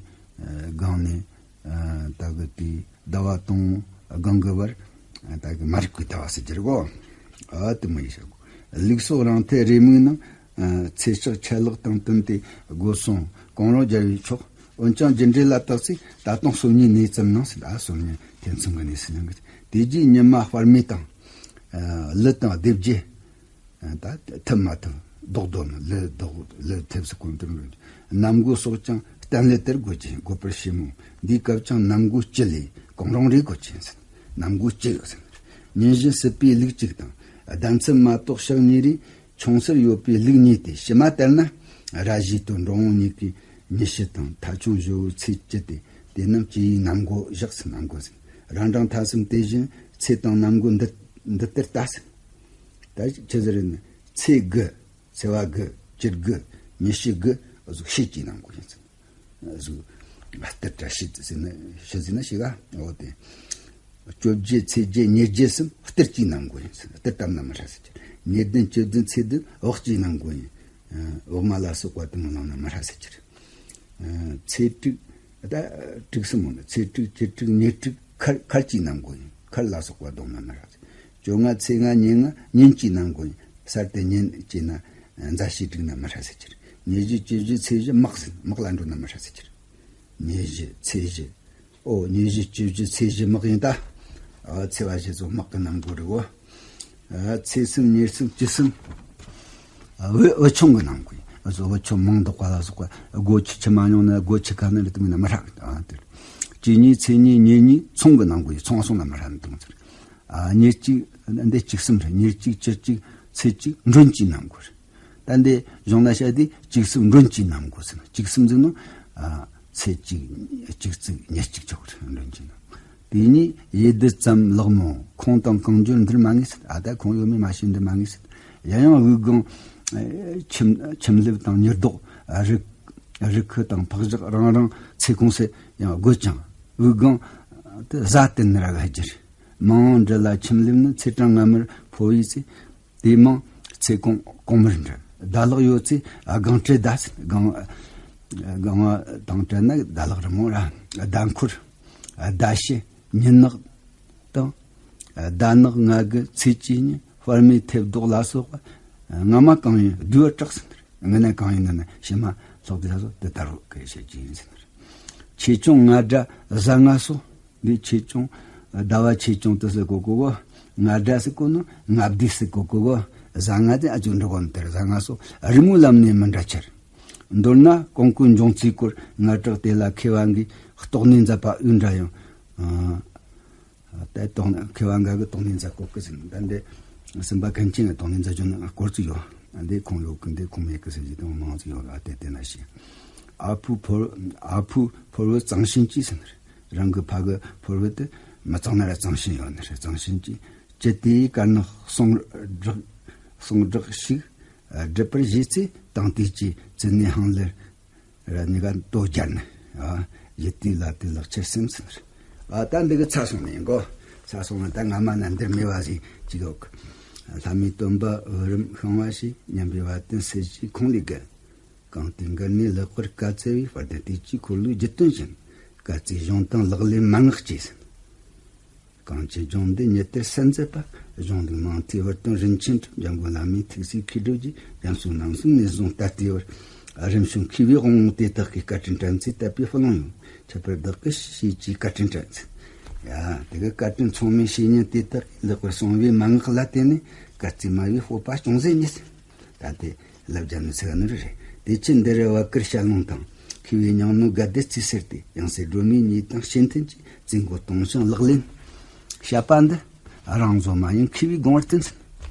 སྒང་ནས་ད་གི་དེའི་ཟླ་བ་དང་སྒང་གི་བར། ད་གི་མ་རིག་པའི་ཟླ་བ་ཟེར་གྱི་རེད་གོ། ཨ་དེ་མོ་ཡིན་ཤག་གོ། ལུགས་སོགས་རང་མཐའི་རེའུ་མིག་ནང་། ཚེས་ཞག་ཆད་ལྷག་དང་བསྟུན་ཏེ་སྒོ་སྲུང་གང་རུང་སྦྱར་བས་ཆོག། འོན་ཀྱང་རྒྱུ་འབྲས་ལ་བརྟགས་ཚེ་ད་དུང་སོ་གཉིས་གནས་ཙམ་ནང་ཟེར། ཨ་སོ་གཉིས་ཐེ་ཚོམ་གྱི་གནས་སུ་སྣང་གི། དེ་རྗེས་ཉི་མ་དཔར་མེད་དང་། ལུ་དང་ལྡེ་བརྒྱད། ད་ཐུབ་མ་ཐུབ་ལྡོག་ལྡོག་ནི་ལུ་ལྡོག་ལུ་ཐུབ་སུ་གོང་དུ་འགྲོ། གནམ་སྒོ་སོགས་ཀྱང་གཏན་ལ་དེར་དགོད་ཀྱི་དགོད་པར་བྱེད་མོ། འདིའི་སྐབས་ཀྱང་གནམ་སྒོ་སྤྱི་ལས་གང་རུང་རེ་དགོད་ཀྱི་ཡིན་ཟེར། གནམ་སྒོ་སྤྱི་ཡོད་ཟེར། ཉིན་བཞིན་སྲིད་པའི་ལུགས་གཅིག་དང་། ཟླ་མཚན་མ་གཏོགས་ཞག་གཉིས་རེ། ཆུང་སར་ཡོད་པའི་ལུགས་གཉིས་ཏེ། ཕྱི་མ་ལྟར་ན་ར་བཞིའི་དོན་འབྲིང་བོ་གཉིས་ཀྱི་ཉི་ཤུ་དང་མཐའ་ཆུང་བཞི་བོའི་ཚེས་བཅུ་སྟེ། དེ་རྣམས་སྤྱི་ཡི་གནམ་སྒོ་བཞག་ཚུལ། གནམ་སྒོ་ཟེར། རང་འབྲང་ཐ་གསུམ་དེ་བཞིན་ཚེས་དང་གནམ་སྒོ་འདི་འདི་ལྟར་ལྟ་ཟེར། ད་ཆི་ཟེར་ན་ཚེས་དགུ། ཚེས་པ་དགུ། བཅུ་དགུ། ཉི་ཤུ་དགུ། གཟུགས་ཤེས་ཀྱི་གནམ་སྒོ་ཡིན་ཚུལ། གཟུགས་སྟེར་བཀྲ་ཤིས་ཟེར་ན་ཤི་ཟེར་ན་ཤི་ག་འོ་དེ། བཅོ་བརྒྱད་ཚེས་བརྒྱད་ཉེར་བརྒྱད་གསུམ་སྟེར་གྱི་གནམ་སྒོ་ཡིན་ཚུལ། སྟེར་བཏབ་ན་མི་ཧྲ་ཟེར་གྱི། ཉེར་བདུན་བཅུ་བདུན་ཚེས་བདུན་འོག་གྱི་གནམ་སྒོ་ཡིན། འོག་མ་ལ་སོགས་པ་དུ་མི་ལངས་ན་མི་ཧྲ་ཟེར་གྱི། ཚེས་དྲུག་ད་དྲུག་གསུམ་མོ་ནི་ཚེས་དྲུག་བཅུ་དྲུག་ཉེར་དྲུག་མཁར་མཁར་གྱི་གནམ་སྒོ་ཡིན། མཁར་ལ་སོགས་པ་བསྡོམས་ན་མི་ཧྲ་ཟེར། བཅོ་ལྔ་ཚེས་ལྔ་ཉིན་ལྔ་ཉིན་གྱི་གནམ་སྒོ་ཡིན། གསར་དུ་ཉིན་བྱས་ན་མཛའ་བཤེས་བསྒྲིགས་ན་མི་ཧྲ་ཟེར་གྱི། ཉེར་བཞི་བཅུ་བཞི་ཚེས་བཞི་དམག་ཟིན། དམག་ལ་འགྲོ་ན་མི་ཧྲ་ཟེར་གྱི། ཉེར་བཞི་ཚེས་བཞི། ཨོ་ཉེར་བཞི་བཅུ་བཞི་ཚེས་བཞི་དམག་ཡིན་ད། ཨ་ཚེས་པ་བཞི་ཚོ་དམག་གི་གནམ་སྒོ་རེད་བོ། ཨ་ཚེས་གསུམ་ཉེར་གསུམ་བཅུ་གསུམ། ཨ་བུ་བུ་ཆུང་གི་གནམ་སྒོ་ཡིན། ཨ་ཚོ་བུ་ཆུང་མིང་འདོགས་པ་ལ་སོགས་པ་སྒོ་ཁྱི་ཁྱི་མ་མྱོང་ན་སྒོ་ཁྱི་ཁ་ན་རེ་དུ་མིན་ན་མི་ཧྲ་གི། ཨ་དེར་བཅུ་གཉིས་ཚེས་གཉིས་ཉེར་གཉིས་ཚོང་གི་གནམ་སྒོ་ཡིན། ཚོང་སོང་ན་མི་ཧྲ་ནི་དུང་ཚེར། ཨ་ཉེར་གཅིག་འདི་བཅུ་གསུམ་རེད། ཉེར་གཅིག་བཅུ་གཅིག་ཚེས་གཅིག་མགྲོན་གྱི་གནམ་སྒོ་རེད། ད་འདི་གཞུང་ན་བཤད་དེ་བཅུ་གསུམ་མགྲོན་གྱི་གནམ་སྒོ་ཟེར་ན། བཅུ་གསུམ་ཟེར་ནོ། ཨ་ཚེས་གཅིག་གཅིག་བརྩིགས་ཉེར་གཅིག་ཆོག་རེད། མགྲོན་གྱི་གནམ། དེ་ནས་ཡེ་དུ་ཙམ་ལག་མོ་ཁོང་དང་གང་འབྱོར་འདིར་མ་ངེས་ཟེར། ཨ་ད་ཁོང་ཡོད་མེད་མ་ཤེས་འདིར་མ་ངེས་ཟེར། ཡང་ཡང་དབུགས་སྒང་ཁྱིམ་ཁྱིམ་སླེབས་དང་ཉི་ལྡོག་རི་རི་ཁུ་དང་འཕག་བཞག་རང་རང་ཚེ་གོང་སེ་ཡང་དགོད་ཀྱང་དབུགས་སྒང་དུ་གཟའ་བསྟན་ནི་ར་ག་རྒྱུ་རེད། མང་འབྲི་ལ་ཁྱིམ་སླེབས་ནི་ཚེས་གྲངས་སྔ་མར་འཕོ་བའི་ཚེ། དེ་མང་ཚེ་གོང་གོང་མར་འབྲི། ཟླ་ལྷག་ཡོད་ཚེ་སྒང་སྤྲེལ་ཟླ་ཟེར། སྒང་སྒང་བ་དང་བྲལ་ན་ཟླ་ལྷག་རི་མོ་ར། ཟླ་འཁོར། ཟླ་ཕྱི། ཉི་ནག་དང་། ཟླ་ནག་ང་དགུ་ཚེས་བཅུ་གཉིས་དཔལ་མེད་ཐེབས་ལྡོག་ལ་སོགས་པ། སྔ་མ་གང་ཡིན་བསྡུས་པར་གྲགས་ཟིན། དངོས་གནས་གང་ཡིན་ན་ཕྱི་མ་ལྷག་བསྡུས་ལ་སོགས་དེ་ལྟར་རོ་གི་བཤད་ཀྱི་ཡིན་ཟེར། ཆེ་ཆུང་ང་སྒྲ་གཟའ་ང་སོགས། འདི་ཆེ་ཆུང་ཟླ་བ་ཆེ་ཆུང་དུ་ཟེར་གོ་གོ་བོ། ང་སྒྲ་ཟེར་གོ་ནོ་ང་བདེ་ཟེར་གོ་གོ་གོ། བཟང་ང་དེ་ཨ་ཅུ་འགྲོ་གོ་ནོ་དེར་བཟང་ང་སོ་རི་མོ་ལམ་ནས་མི་འདྲ་ཆེར། མདོར་ན་གོང་བཀོད་འབྱུང་ཚུལ་སྐོར་ང་དྲག་དེ་ལ་མཁས་པ་འགའི་རྟོགས་ནས་མཛད་པ་འོས་འདྲ་ཡང་། ཨ། ད་དོགས་ནས་མཁས་པ་འགའ་གི་དོགས་ནས་མཛད་གོ་གི་ཟིན། ད་འདི་སེམས་པ་མཁན་ཆེན་གི་དོགས་ནས་མཛད་རྒྱུ་ནི་སྐོར་ཚིག་ཡོད། ད་འདི་ཁུངས་ཡོད་གི་འདི་ཁུངས་མེད་གི་ཟེར་རྒྱུ་དང་མང་ཚིག་ཡོད་ལ་དེ་དེ་ན་ཞིག་ཨ་ཕུ་ཕོར་ཨ་ཕུ་ཕོར་བུ་གཙང་ཞིང་གྱིས་ཟིན། རང་གི་ཕ་གི་ཕོར་བུ་དེ་མི་གཙང་ན་ར་གཙང་ཞིང་ཡོད་ནི་རེད། གཙང་ཞིང་གྱིས་ཅི་དེའི་དཀར་ནག་ཟུང་སྦྲགས་ཟུང་སྦྲགས་ཤིག་སྒྲུབ་པར་བཞེས་ཚེ་དང་དེ་གྱིས་ཙི་ནས་ཧང་ལེར་ར་ནི་ག་དོ་རྒྱལ་ནི། ཨ། ཡིད་དེ་ལ་དེ་ལག་ཁྱེར་སེམས་ཟིན་རེད། ཨ། ད་འདི་གི་ཚ་སོང་ནས་གོ། ཚ་སོང་ན་ད་སྔ་མ་ན་འདིར་མེད་པ་ཞིག་ཅིག་ཡོད་གི། ལྷ་མིའི་སྟོན་པ་འོད་རིམ་ཤང་བ་ཞིག་ཉམས་པའི་བ་དན་སེར་གྱི་ཁོང་ལས་བརྒལ། གང་དེ་འགར་ནས་ལེགས་པར་བཀའ་སྩལ་བའི་དཔལ་ལྡན་བསྟན་བཅོས་འཁོར་ལོའི་བརྒྱུད་དོན་བཞིན་བཀའ་སྩལ་གཞུང་དང་ལག་ལེན་མན་ངག་བཅས་ཟིན། གང་ཅི་སྦྱོང་འདི་ཉིད་དེར་གསན་མཛད་པ། གཞུང་ལུགས་མང་མཐའི་བར་དོན་རིན་ཆེན་གྲུབ། འཇམ་མགོན་བླ་མའི་ཐུགས་སྲས་མཁས་གྲུབ་རྗེས། རྒྱ་མཚོ་རྣམ་གསུམ་ནས་བཟུང་ད་ལྟའི་བར། རིམ་བྱོན་མཁས་པའི་དབང་པོ་དེ་དག་གིས་བཀའ་དྲིན་དྲན་ཚེ་དད་པའི་ཕུ་ལོང་ཡོང་། ཁྱད་པར་བདག་གི་ཞེས་ཀྱིས་བཀའ་དྲིན་དྲན་ཚེ། ཡ། དེ་གི་བཀའ་དྲིན་མཚུངས་མེད་བཤེས་གཉེན་དེ་དག་གིས་ལེགས་པར་གསུངས་པའི་མན་ངག་ལ་བརྟེན་ནས་བཀའ་སྩལ་སྨྲ་བའི་སྤོབས་པ་ཅུང་ཟད་རྙེད། ད་དེ་ལབ་རྒྱ་ནི་ཚིག་ནི་རེད། དེ་ཕྱིར་འདི་རུ་བ་གུར་ཞལ་ལུང་དང་མཁས་པའི་སྙིང་ནོར་དགའ་ལྡན་རྩིས་གསེར་ཏེ་ཡང་སྲིད་སྒྲོན་མེའི་ཉིས་དང་ཤེས་ཐོན་གྱི་རྩིས་འགོ་གཏོང་ཞིང་ལག་ལེན་བྱ་བ་འདི་རང་བཟོ་མ་ཡིན་མཁས་པའི་དགོངས་པར་བསྟུན་ཟིན།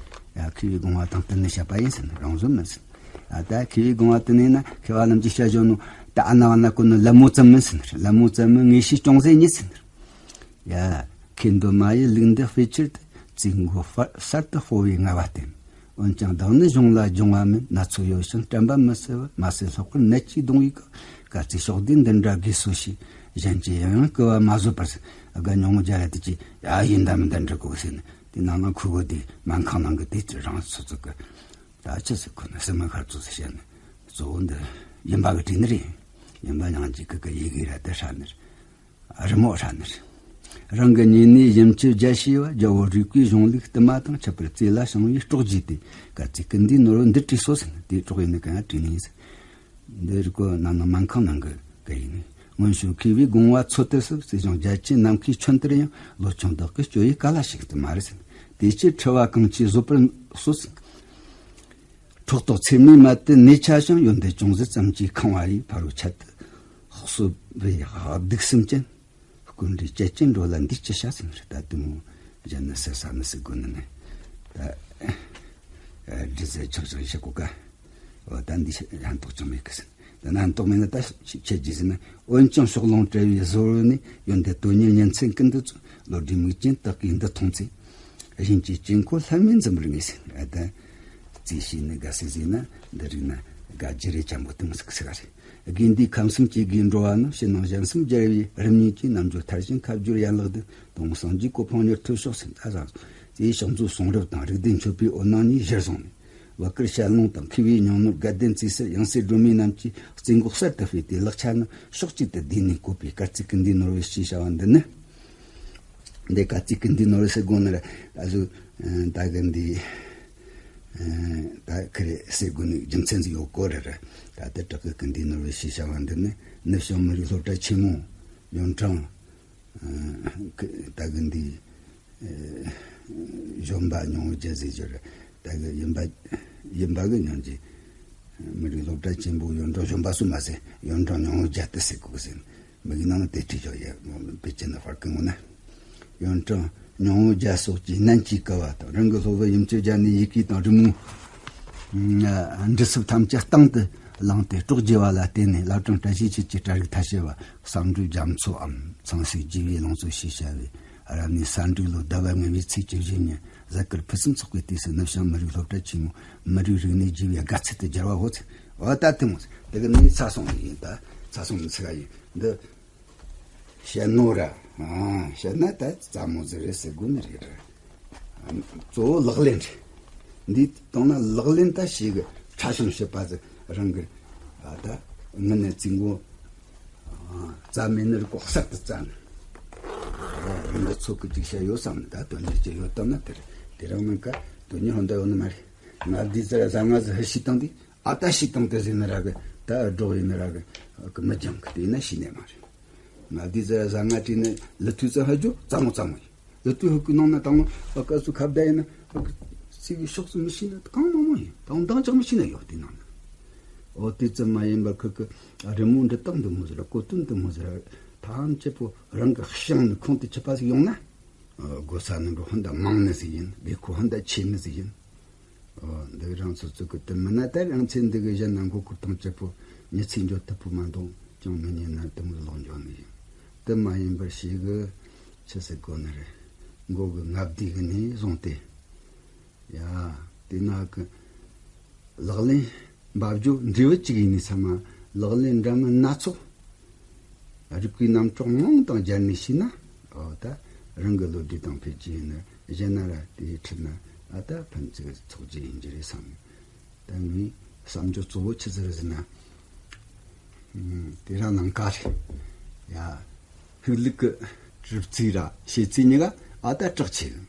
ཡ། མཁས་པའི་དགོངས་པ་དང་བསྟུན་ནས་བྱ་བ་ཡིན་ཟིན། རང་བཟོ་མིན་ཟིན། ཡ། ད་མཁས་པའི་དགོངས་པ་བསྟུན་ནས་ན་མཁས་པ་རྣམས་ཀྱིས་བཤད་བཞག་ནོ་ད་ཨ་ན་བ་ན་ཀུན་ནི་ལད་མོ་ཙམ་མིན་ཟིན། ལད་མོ་ཙམ་མིན་ངེས་ཤེས་ཅུང་ཟད་རྙེད་ཟིན། ཡ། མཁས་འདོད་མ་ཡི་ལུགས་འདི་སྤེལ་ཕྱིར་དུ་རྩིས་འགོ་གསར་དུ་སྤོ་བའི་ངལ་བ་བསྟེན། འོན་ཀྱང་བདག་ནི་གཞུང་ལ་སྦྱོང་བ་མིན། ན་ཚོད་ཡོད་ཞིང་དྲན་པ་མི་གསལ་བ། མ་གསལ་སློག་པར་ནད་ཀྱིས་གདུང་བའི་སྐབས། དཀའ་ཚེགས་ཕྱོགས་བདུན་འདི་འདྲ་དགོས་སོ་ཞེས། གཞན་གྱིས་ཡང་ཡང་བསྐུལ་བ་མ་བཟོད་པར་ཟེར། དགའ་ཉུང་ངུ་རྒྱ་ལ་དེ་ཀྱིས་ཡ་ཡིན་ད་མིན་ད་འདྲི་དགོས་ཟེར་ནས་དེ་ནང་ན་ཁུ་གོ་དེ་སྨན་ཁང་ནང་གི་དེ་ཚོ་རང་སོ་སོ་གི་ད་ཆི་ཟེར་ཁོ་ན་སེམས་མ་ཁར་ཚོ་ཟེར་བཤད་ནས་གཙོ་བོ་འདི་ཡིན་པ་གི་དྲིས་ནི་རེད། ཡིན་པ་ཡང་ཅིག་གི་གི་ཡི་གེ་ར་དེ་ཧྲ་ནི་རེད། རི་མོ་ཧྲ་ནི་རེད། རང་གི་ཉེ་གནས་ཡུམ་ཆེན་རྒྱལ་ཤེས་པ་རྒྱལ་པོ་རིག་པའི་གཞུང་ལུགས་བསྟུད་མ་དང་ཁྱད་པར་རྩེ་ལ་བྱང་བའི་སྲོག་བརྗེས་ཏེ་བཀའ་སྩལ་ཀུན་འདུས་ནོར་བུ་འདི་བྲིས་སོ་ཟེར་ནས་དེའི་སྲོག་ཡིན་ནི་གང་ཡང་བྲིས་ནི་ཡིན་ཟེར། འདི་རིག་གོ་ནང་ན་སྨན་ཁང་ནང་གི་གི་ཡིན་ནི། སྔོན་བྱོན་མཁས་པའི་དགོངས་པ་འཚོལ་དུ་སུ་སྲིད་གཞུང་རྒྱ་ཆེན་ནམ་མཁའི་ཁྱོན་དེར་ཡང་ལོ་ཆུང་བདག་གི་སྤྱོད་ཡུལ་ག་ལ་ཞིག་ཏུ་མ་རེད་ཟེར། དེ་ཕྱིར་འཁྲི་བ་གང་ཆེ་བཟོད་པར་གསོལ་ཟེར། ཕྲག་དོག་ཚེར་མའི་མལ་དུ་གནས་ཆ་ཞིང་ཡོན་ཏན་ཅུང་ཟད་ཙམ་གྱིས་ཁེངས་པ་ཡིས་ཕ་རོལ་ཆད་དུ་གསོད་པའི་སྡིག་སེམས་ཅན། སྐུ་འདྲའི་སྐྱེ་ཅན་འགྲོ་ལ་འདིས་ཅི་བྱ་ཟེར་ནས་ད་དུང་གཞན་ནི་ཟེར་ས་ནི་ཟེར་དགོས་ནི་ནི་ད་འདྲི་ཟེར་ཆག་ཆག་བྱེད་གོ་ཀ། འོ་ད་འདི་ཕན་ཐོགས་ཅང་མེད་གི་ཟེར། ད་ན་ཕན་ཐོགས་མེད་ན་ད་ཁྱེད་ཀྱིས་ཟེར་ན། འོན་ཀྱང་ཕྱོགས་ལྷུང་བྲལ་བའི་བཟོ་བོ་ནི་ཡོན་ཏན་དོན་གཉེར་ཉིན་མཚན་ཀུན་ཏུ་བཙོན། བློ་གྲོས་མིག་ཅན་དག་གིས་འདི་མཐོང་ཚེ། གཞན་གྱི་དཀྱིལ་འཁོར་ལྷ་མིན་འཛིན་པར་ངེས་ཟེར། ཨ་ད་རྩིས་ཤེས་ནི་དགའ་སེ་ཟེར་ན་འདི་རིགས་ན་དགའ་རྒྱུ་རེ་ཅན་པོ་དེ་མོ་ཟིག་ཟེར་ག་རེད། དགེ་འདུན་ཁམས་གསུམ་གྱི་དགེ་འགྲོ་བ་རྣམས་ཕྱི་ནང་གཞན་གསུམ་སྦྱར་བའི་རིམ་གཉིས་ཀྱི་རྣལ་འབྱོར་མཐར་ཕྱིན་ཁ་བསྒྱུར་ཡན་ལག་བདུན་དང་སངས་རྒྱས་གོ་འཕང་མྱུར་ཐོབ་ཤོག་ཟེར། ད་བཟང་། དེའི་ཕྱག་མཛོད་གསུང་རབ་དང་རིགས་ལྡན་མཆོད་པའི་འོད་སྣང་གཉིས་གཞིར་བཟུང་ནས། བ་ཀིར་ཞལ་ལུང་དང་མཁས་པའི་སྙིང་ནོར་དགའ་ལྡན་རྩིས་གསེར་ཡང་སྲིད་སྒྲོན་མེ་རྣམས་ཀྱིས་རྩིས་འགོ་གསར་དུ་སྤེལ་ཏེ་ལག་ཆ་རྣམས་ཕྱོགས་གཅིག་ཏུ་བསྡུས་ནས་བཀོད་པའི་བཀའ་སྩལ་ཀུན་འདུས་ནོར་བུ་ཞེས་བྱ་བ་འདི་ནི། འདི་བཀའ་སྩལ་ཀུན་འདུས་ནོར་བུ་ཟེར་དགོས་ནི་རེད། ད་གཟོད་ད་གི་འདི་ད་ཁི་རེ་ཟེར་དགོས་ནི་རྒྱུ་མཚན་ཟིག་ཡོད་གོ་རེད་རེད། ད་ལྟ་བྲག་གི་ཀུན་འདུས་ནོར་བུ་ཞེས་བྱ་བ་འདི་ནི་ནུབ་བྱང་མི་རིགས་སློབ་གྲྭ་ཆེན་མོ་ཡོན་ཀྲང་ད་གི་འདི་གཞོན་པ་ཉུང་བོ་རྒྱ་ཟེར་རྒྱུ་རེད། ད་གི་ཡིན་པ་ཡིན་པ་གི་ཉུང་རྒྱུ་མི་རིགས་སློབ་གྲྭ་ཆེན་པོ་ཡོན་ཀྲང་གཞོན་པ་སུ་མ་ཟེར་ཡོན་ཀྲང་ཉུང་བོ་རྒྱ་དེ་ཟེར་གོ་གི་ཟེར། མི་གི་ནང་དེ་ཁྲིད་ཆོག་ཡ་པེ་ཅིན་ན་ཧྥར་ཀི་ངོ་ན། ཡོན་ཀྲང་ཉུང་བོ་རྒྱ་སོགས་ཀྱི་ནན་གྱིས་བཀལ་བ་དང་རང་གི་སློབ་དཔོན་ཡུམ་ཆེན་རྒྱ་ནས་ཡི་གེ་དང་རི་མོ། འབྲི་སྲོལ་ཐམས་ཅད་བཏང་དུ་བླངས་ཏེ་སྲོག་བགྱིས་པ་ལ་བརྟེན་ནས་བླ་བྲང་བཀྲ་ཤིས་འཁྱིལ་གྱི་གྲྭ་རིགས་ཐ་ཤལ་བ་བསམ་གྲུབ་རྒྱ་མཚོའམ་ཚངས་སྲས་རྒྱས་པའི་ལང་ཚོ་ཞེས་བྱ་བའི་རབ་གནས་གསར་འགྲིག་ལོ་ཟླ་བ་ལྔ་བའི་ཚེས་བཅུ་བཞི་ཉིན་གཟའ་སྐར་ཕུན་སུམ་ཚོགས་པའི་དུས་སུ་ནུབ་བྱང་མི་རིགས་སློབ་གྲྭ་ཆེན་མོ་མི་རིགས་རིག་གནས་རྒྱས་པའི་དགའ་ཚལ་དུ་སྦྱར་བའོ། འོ་ད་དེ་མོ་དེ་གི་ནི་ཚ་སོང་ནི་ཡིན། ད་ཚ་སོང་ནི་ཚིག་ཡིན་འདི། བཤད་ནོ་ར། ཨ། བཤད་ན་ད་རྩ་མོ་ཟིག་རེད་ཟེར་དགོས་ནི་རེད་ར། གཙོ་བོ་ལག་ལེན་རེད། འདི་བཏང་ན་ལག་ལེན་ད་ཞིག་གི་ཕྲ་ཞིང་ཞིབ་པ་ཟིག་རང་གི་ཨ་ད་ངི་ནས་རྩིས་འགོ་རྩ་མེད་ནི་རིག་གོ་གསར་དུ་བཙལ་ནི། རང་གི་ཚོད་ཀྱི་ཅིག་བཤད་ཡོད་བསམ་ནི་ད་དོན་གཉེར་ཅིག་ཡོད་བཏང་ན་དེ་རེད། དེ་རང་མིན་ཀ་དོན་གཉེར་ཧོན་ད་ཡོད་ནི་མ་རེད། ང་འདི་ཟེར་བཟང་ང་ཟིག་ཧི་ཤི་བཏང་དུས་ཨ་ད་ཤི་བཏང་དེ་ཟེར་ནི་ར་གི་ད་སྒྲོག་ཡིན་ནི་ར་གི་མི་སྦྱང་གི་དེ་ཡིན་ན་ཤི་ནས་མ་རེད། ང་འདི་ཟེར་བཟང་ང་བྲིས་ནི་ལི་ཐུའུ་ཙི་ཧ་ཇོ་རྩ་མོ་རྩ་མོ་ཡིན། ཡོད་དུས་ཧུ་ཀུ་ནང་ན་དང་པོ་སྐབས་སུ་ཁ་བརྡ་ཡིན་ན་ཧུ་ཀུ་སི་གི་ཕྱོགས་སུ་མི་ཤེས་ན་གང་མང་མང་ཡིན། དང་འདང་ཅག་མི་ཤེས་ན་ཡོད་དེ་ནང་ན། འོ་དེ་ཙམ་མ་ཡིན་པར་ཁུ་ཀུ་རི་མོ་འབྲི་སྟངས་འདི་མོ་ཟེར་གོ་དོན་འདི་མོ་ཟེར་ཐམས་ཅད་པོ་རང་གི་ཤང་ནས་ཁོང་དུ་ཆུད་པ་ཞིག་ཡོང་ན། སྒོ་ས་ནང་གི་ཧོན་ད་མང་ནི་ཟིག་ཡིན། དགོས་མཁོ་ཧོན་ད་ཆེ་ནི་ཟིག་ཡིན། འདི་རང་ཚོ་ཚོ་གི་དེ་མིན་ན་ད་རང་ཚེ་འདི་གི་གཞན་ན་མགོ་སྐོར་དང་བཅས་པོ་མྱི་ཚེ་འཇོག་ཐུབ་པོ་མ་འདུག་ཅང་མི་ཉན་ན་དེ་མོ་ལོག་འཇོག་ནི་ཡིན། དེ་མ་ཡིན་པར་ཤེས་གི་ཆི་ཟེར་དགོས་ནི་རེད། མགོ་གི་ལྔ་བདེ་གི་ནས་བཟུང་སྟེ། ཡ། དེ་ན་གི་ལག་ལེན་འབབ་རྒྱུ་འབྲས་བུ་གཅིག་ཡིན་ནི་ཚང་མ་ལག་ལེན་འདྲ་མིན་སྣ་ཚོགས། རིག་པའི་རྣམ་གྲངས་མང་དང་སྦྱར་ནས་ཤེས་ན། འོ་ད་རང་གི་བློ་གྲོས་དང་འཕེལ་རྒྱུ་ཡིན་ན་གཞན་ན་ར་དེའི་ཁྲིད་ན་ཨ་ད་ཕན་ཚུན་ཚོགས་རྒྱུ་ཡིན་རྒྱུ་རེད་བསམ། ད་ངའི་བསམ་རྒྱུ་གཙོ་བོ་ཆི་ཟིག་རེད་ཟེར་ན། ཨུམ། དེ་རང་ནང་ཀ་རེད། ཡ། ཧུག་ལུག་གི་གྲུབ་ཚུལ་ར་བཤད་ཚུལ་གཉིས་ཀ་ཨ་ད་གྲགས་ཆེ་གི།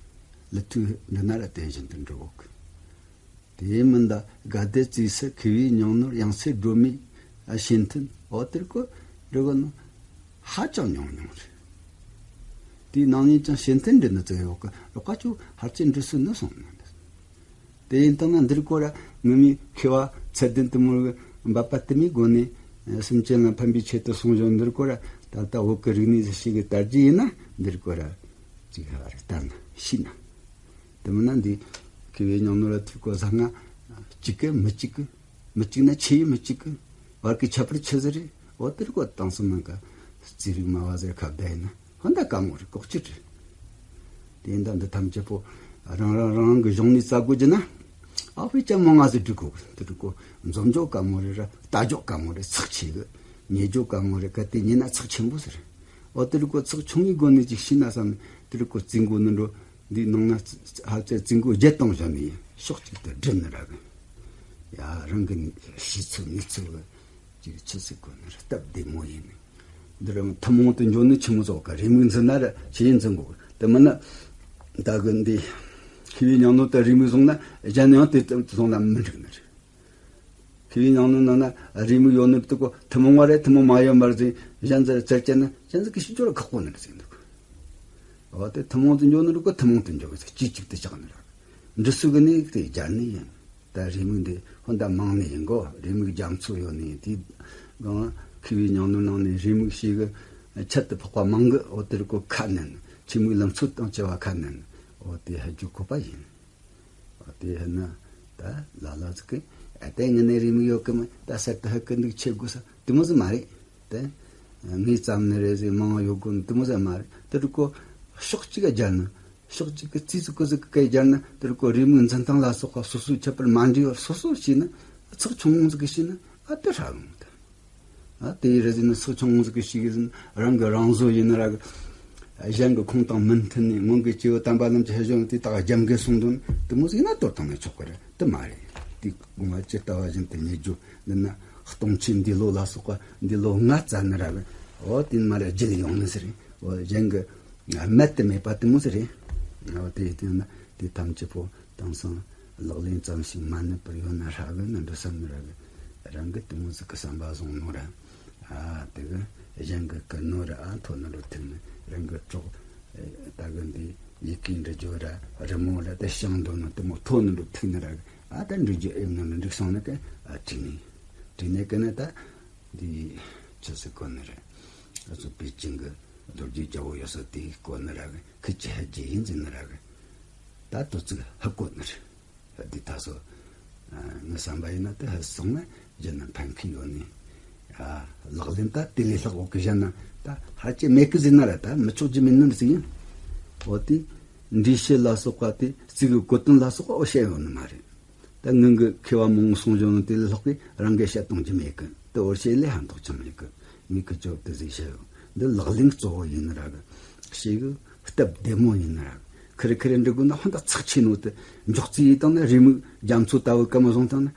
ལུ་ཐུག་འདི་ན་ར་དེ་བཞིན་དུ་འགྲོ་གི། དེ་མིན་ད་དགའ་བདེ་བརྩེ་གསུམ་མཁས་པའི་མྱིང་ནོར་ཡང་སེ་སྒྲོལ་མའི་ཨ་ཤེས་མཐུན་འོ་དེར་གོ་འགྲོ་གི་ནོ་ཧ་ཅང་ཉུང་ཉུང་རེད། དེའི་ནང་ནས་ཀྱང་ཤེས་མཐུན་འདྲི་ནི་ཙི་ཡོད་གི་རོགས་ཀ་ཅུ་ཧར་ཚེ་འདྲི་སུ་ནི་སོང་ནི་འདི། དེ་ཡིན་དང་ན་འདིར་གོ་ར་ངུ་མའི་མཁས་པ་ཚད་ལྡན་དུ་མོ་གི་འབད་པ་དུ་མའི་སྒོ་ནས་སེམས་ཅན་ལ་ཕན་པའི་ཆེད་དུ་གསུང་བྱོན་འདིར་གོ་ར་ད་ལྟ་བོད་ཀྱི་རིག་གནས་ཞིག་གི་དར་རྒྱས་ཡིན་ན་འདིར་གོ་ར་ཅིག་ཧ་རེ་ལྟར་ན་ཤི་ན། དེ་མིན་ན་འདི་མཁས་པའི་མྱིང་ནོར་ལ་ཐུག་གོ་ས་ང་གཅིག་གི་མི་གཅིག་གི་མི་གཅིག་ན་ཆེ་ཡི་མི་གཅིག་གི་བར་གི་ཁྱད་པར་ཆི་ཟིག་རེད། འོ་དེར་གོ་དང་སུ་མང་ག་རྩིས་རིག་མ་བ་ཟེར་ཁ་བརྡ་ཡིན་ན། ཧོན་ད་དཀའ་མོ་རེད། ལྐོག་གྱུར་རེད། དེ་འདྲ་འདི་ཐམས་ཅད་པོ་རང་རང་རང་རང་གི་གཞུང་ནས་བཙལ་དགོས་ཀྱི་ན། ཨ་ཕི་ཅང་མང་ང་ཟིག་འགྲིག་གོ་དེ་འགྲིག་གོ་འཛོམས་འཇོག་དཀའ་མོ་རེད་ར་ལྟ་འཇོག་དཀའ་མོ་རེད། ཚགས་ཆེ་གི་ཉེ་འཇོག་དཀའ་མོ་རེད། གལ་ཏེ་ཉེ་ན་ཚགས་ཆེན་པོ་ཟེར། འོ་དེ་འགྲིག་གོ་ཚགས་ཆུང་ངའི་སྒོ་ནས་ཅིག་ཤེས་ན་བསམ་ནས་དེ་འགྲིག་གོ་རྩིས་འགོ་ནས་འགྲོ། འདིའི་ནང་ན་ཧ་ཅང་རྩིས་འགོ་བརྒྱད་དང་བཞག་ནས་ཕྱོགས་གཅིག་ཏུ་བསྒྲིལ་ནི་ར་གི། ཡ་རང་གི་ཤེས་ཚུལ་ངེས་ཚུལ་གི་ཅིག་ཆི་ཟིག་གོ་ནི་ར་སྟབས་བདེ་མོ་ཡིན་ནི། འདི་རང་ཐུན་མོང་དུ་འཇོག་ནི་ཆི་མོ་ཟོག་ག་རེ་མིག་འཛིན་ན་ར་ཆི་ཡིན་འཛིན་དགོས་དེ་མིན་ན། ད་གི་འདི་མཁས་པའི་མྱིང་ནོར་དུ་རེ་མིག་བཟུང་ན་གཞན་ཡང་དེ་ཙམ་བཟུང་ན་མི་འགྲིག་ནི་རེད། མཁས་པའི་མྱིང་ནོར་ནང་ན་རེ་མིག་ཡོད་ནི་དུ་གོ་ཐུན་མོང་བ་རེད། ཐུན་མོང་མ་ཡོད་མར་ཟིན་གཞན་ཟེར་ཚར་ཅན་ན་གཞན་ཟིག་གི་ཤི་སྦྱོར་ཁག་པོ་ནི་རེད་ཟིན་འདུག་འོ་དེ་ཐུན་མོང་དུ་འཇོག་ནི་རུ་གོ་ཐུན་མོང་དུ་འཇོག་གི་ཟེར་གཅིག་གཅིག་ཏུ་བཞག་ནི་ར། འབྲི་སྲོལ་གི་ནི་དེ་སྦྱར་ནི་ཡིན། ད་རེ་མིག་འདི་ཧོན་ད་མང་ནི་ཡིན་གོ་རེ་མིག་རྒྱ་མཚོ་ཡོད་ནི་ཡིན་དེ། གང་མཁས་པའི་མྱིང་ནོར་ནང་ནས་རེ་མིག་ཞིག་གི་ཆེད་དུ་འཕགས་པ་མང་གི་འོ་དེར་གོ་ཁ་ནན་ཆེ་མིག་ལམ་ཚོད་དང་བཅས་པ་ཁ་ནན་འོ་དེ་ཧ་ཇུ་ཁོ་པ་ཡིན། འོ་དེ་ཧ་ན་ད་ལ་ལ་ཟིག་གི་ཨ་དེ་ངི་ནས་རེ་མིག་ཡོད་གི་མི་ད་སར་དུ་ཧ་གི་འདུག་ཆེ་དགོས་ས་དེ་མོ་ཟིག་མ་རེད། དེ་ངས་བརྩམས་ནི་རེད་ཟེར་མང་བ་ཡོད་དགོས་ནི་དེ་མོ་ཟིག་མ་རེད། དེ་རུ་གོ་ཕྱོགས་གཅིག་ག་སྦྱར་ན་ཕྱོགས་གཅིག་གི་རྩིས་ཟིག་གོ་ཟིག་གི་སྐད་སྦྱར་ན་དེ་རུ་གོ་རེ་མིག་འཛིན་སྟངས་ལ་སོགས་པ་སོ་སོའི་ཁྱད་པར་མ་འདྲེས་པར་སོ་སོ་ཤེས་ན་ཚགས་ཆུང་ངུ་ཟིག་གི་ཤེས་ན་ཨ་དེ་ཧྲ་ལུང་དེ། ཨ་དེའི་རེ་ཟིན་ནི་ཚགས་ཆུང་ངུ་ཟིག་གི་ཤེས་གི་ཟིན་རང་གི་རང་བཟོ་ཡིན་ན་ར་གི། གཞན་གི་ཁུངས་དང་མི་མཐུན་ནས་སྔོན་གྱི་སྐྱེས་བུ་དམ་པ་རྣམས་ཀྱི་ཧ་ཞོན་དེ་དག་རྒྱབ་འགལ་གསུངས་དོན་དེ་མོ་ཟིག་ཡིན་ན་དོར་བཏང་ན་ཆོག་གི་རེད་དེ་མ་རེད། དེ་དགོངས་པ་ཇི་ལྟ་བ་བཞིན་དུ་ཉེར་སྦྱོར་འདི་ན་སྟོང་ཆེན་འདུས་ལོ་ལ་སོགས་པ་འདུས་ལོ་ལྔ་བཙལ་ནི་ར་གི། འོ་དེ་མ་རེད་བརྒྱུད་ཡོང་ནི་ཟེར་རེད། འོ་གཞན་གི་རྨད་དུ་མེད་པ་དེ་མོ་ཟེར་རེད། འོ་དེ་ཡིན་ན་དེ་ཐམས་ཅད་པོ་དེང་སང་ལག་ལེན་ཙམ་ཞིག་མ་ནུས་པར་ཡོད་ན་ཧྲ་གི་ན་འགྲོ་བསམ་ནི་ར་གི། རང་གི་དེ་མོ་ཟིག་གི་བསམ་པ་བཟུང་ནོ་ར། ཨ་དེ་གི་གཞན་གི་ཀི་ནོ་ར་ཨ་མཐོ་ནི་རུ་ཐུག་ནི་རང་གི་གྲོགས་ད་གི་འདི་ཡི་གེ་འབྲི་རྒྱུ་ར་རི་མོ་ར་དེ་ཤང་འདོན་ནོ་དེ་མོ་མཐོ་ནི་རུ་ཐུག་ནི་ར་གི། ཨ་ད་འབྲི་རྒྱུ་ཨེ་ནི་རུ་འགྲིག་སོང་ནི་གི་ཨ་བྲིས་ནི་བྲིས་ནི་གི་ནི་ད་འདི་ཆི་ཟིག་གོ་ནི་རེད། ཨ་ཚོ་པེ་ཅིང་གི་རྡོ་རྗེ་རྒྱལ་པོ་ཡོད་ས་དེ་གོ་ནི་ར་གི་ཁི་ཅི་ཧ་ཅི་ཡིན་ཟེར་ནི་ར་གི། ད་དོ་ཚིག་ཧ་གོ་ནི་རེད། འདི་ད་སོ། ངའི་བསམ་པ་ཡིན་ན་དེ་ཧ་སོང་ན་རྒྱུ་ན་ཕན་ཁེ་ཡོད་ནི། ལག་ལེན་ད་དེ་ལས་ལྷག་འོག་གི་གཞན་ན་ད་ཧ་ཅི་མེད་གི་ཟེར་ན་ར་ད་མི་ཆོག་རྒྱུ་མིན་ནི་ཟིག་ཡིན། འོ་དེ། འགྲེལ་བཤད་ལ་སོགས་པ་དེ་རྩིས་གི་གོ་དོན་ལ་སོགས་པ་འོ་བཤད་ཡོད་ནི་མ་རེད། ད་ངང་གི་མཁས་པ་མང་པོ་གསུང་བྱུང་ནི་དེ་ལས་ལྷག་གི་རང་གི་བཤད་གཏོང་རྒྱུ་མེད་གི་དེ་འོ་བཤད་ལས་ཧ་འདོག་ཅང་མེད་གི། ངས་ཁི་ཆོ་དེ་ཟིག་བཤད་ཡོད། འདི་ལག་ལེན་གཙོ་བོ་ཡིན་ནི་ར་གི། བཤད་གི་སྟབས་བདེ་མོ་ཡིན་ནི་ར་གི། ཁི་རེ་ཁི་རེ་འབྲི་དགོས་ན་ཧོན་ད་ཚགས་ཆེ་ནོ་དེ་འཇོག་རྩིས་ཡིན་དང་ན་རེའུ་མིག་རྒྱ་མཚོ་ལྟ་བུ་སྐམ་བཟུང་དང་ན།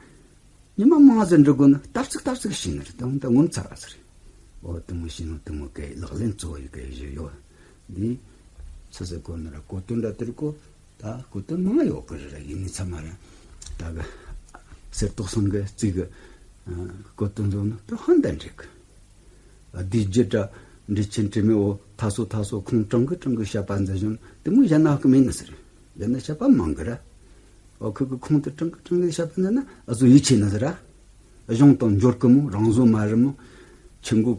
ཉི་མ་མང་ཟིག་འབྲི་དགོས་ན་སྟབས་ཚིག་སྟབས་ཚིག་ཤེས་ནི་རེད། ད་ཧོན་ད་ངོ་མཚར་བ་ཟིག་རེད། འོ་དེ་མོ་ཤེས་ནོ་དེ་མོ་གི་ལག་ལེན་གཙོ་བོ་ཡི་གི་ཡོད། འདི་ཆི་ཟེར་གོ་ནི་ར་གོ་དོན་འདྲ་དེར་གོ་ད་གོ་དོན་མང་ཡོད་གི་རེད་ར། ཡིན་ནི་ཚང་མ་ར་ད་གི་གསེར་ཏོག་སང་གི་རྩིས་གི་གོ་དོན་བཟོ་ནི་དེ་ཧོན་ད་འགྲིག་གི། བསྡུས་རྒྱུ་འདྲ་ འདྲེ་ཆེན་དྲི་མེད་འོ་ཐ་སོ་ཐ་སོ་ཁོང་དྲང་གི་དྲང་གི་བཤད་པ་འཛིན་བཞིན་དེ་མོ་གཞན་ན་ཧ་གི་མེད་ནི་ཟེར། གཞན་ན་བཤད་པ་མང་གི་ར། འོ་ཁུ་གི་ཁོང་དུ་དྲང་གི་དྲང་གི་བཤད་པ་འཛིན་ན་ཨ་ཟོ་ཡིད་ཆེས་ནི་ཟེར་ར། གཞུང་དང་འབྱོར་གི་མོ་རང་བཟོ་མ་རེད་མོ། ཆུ་མགོ་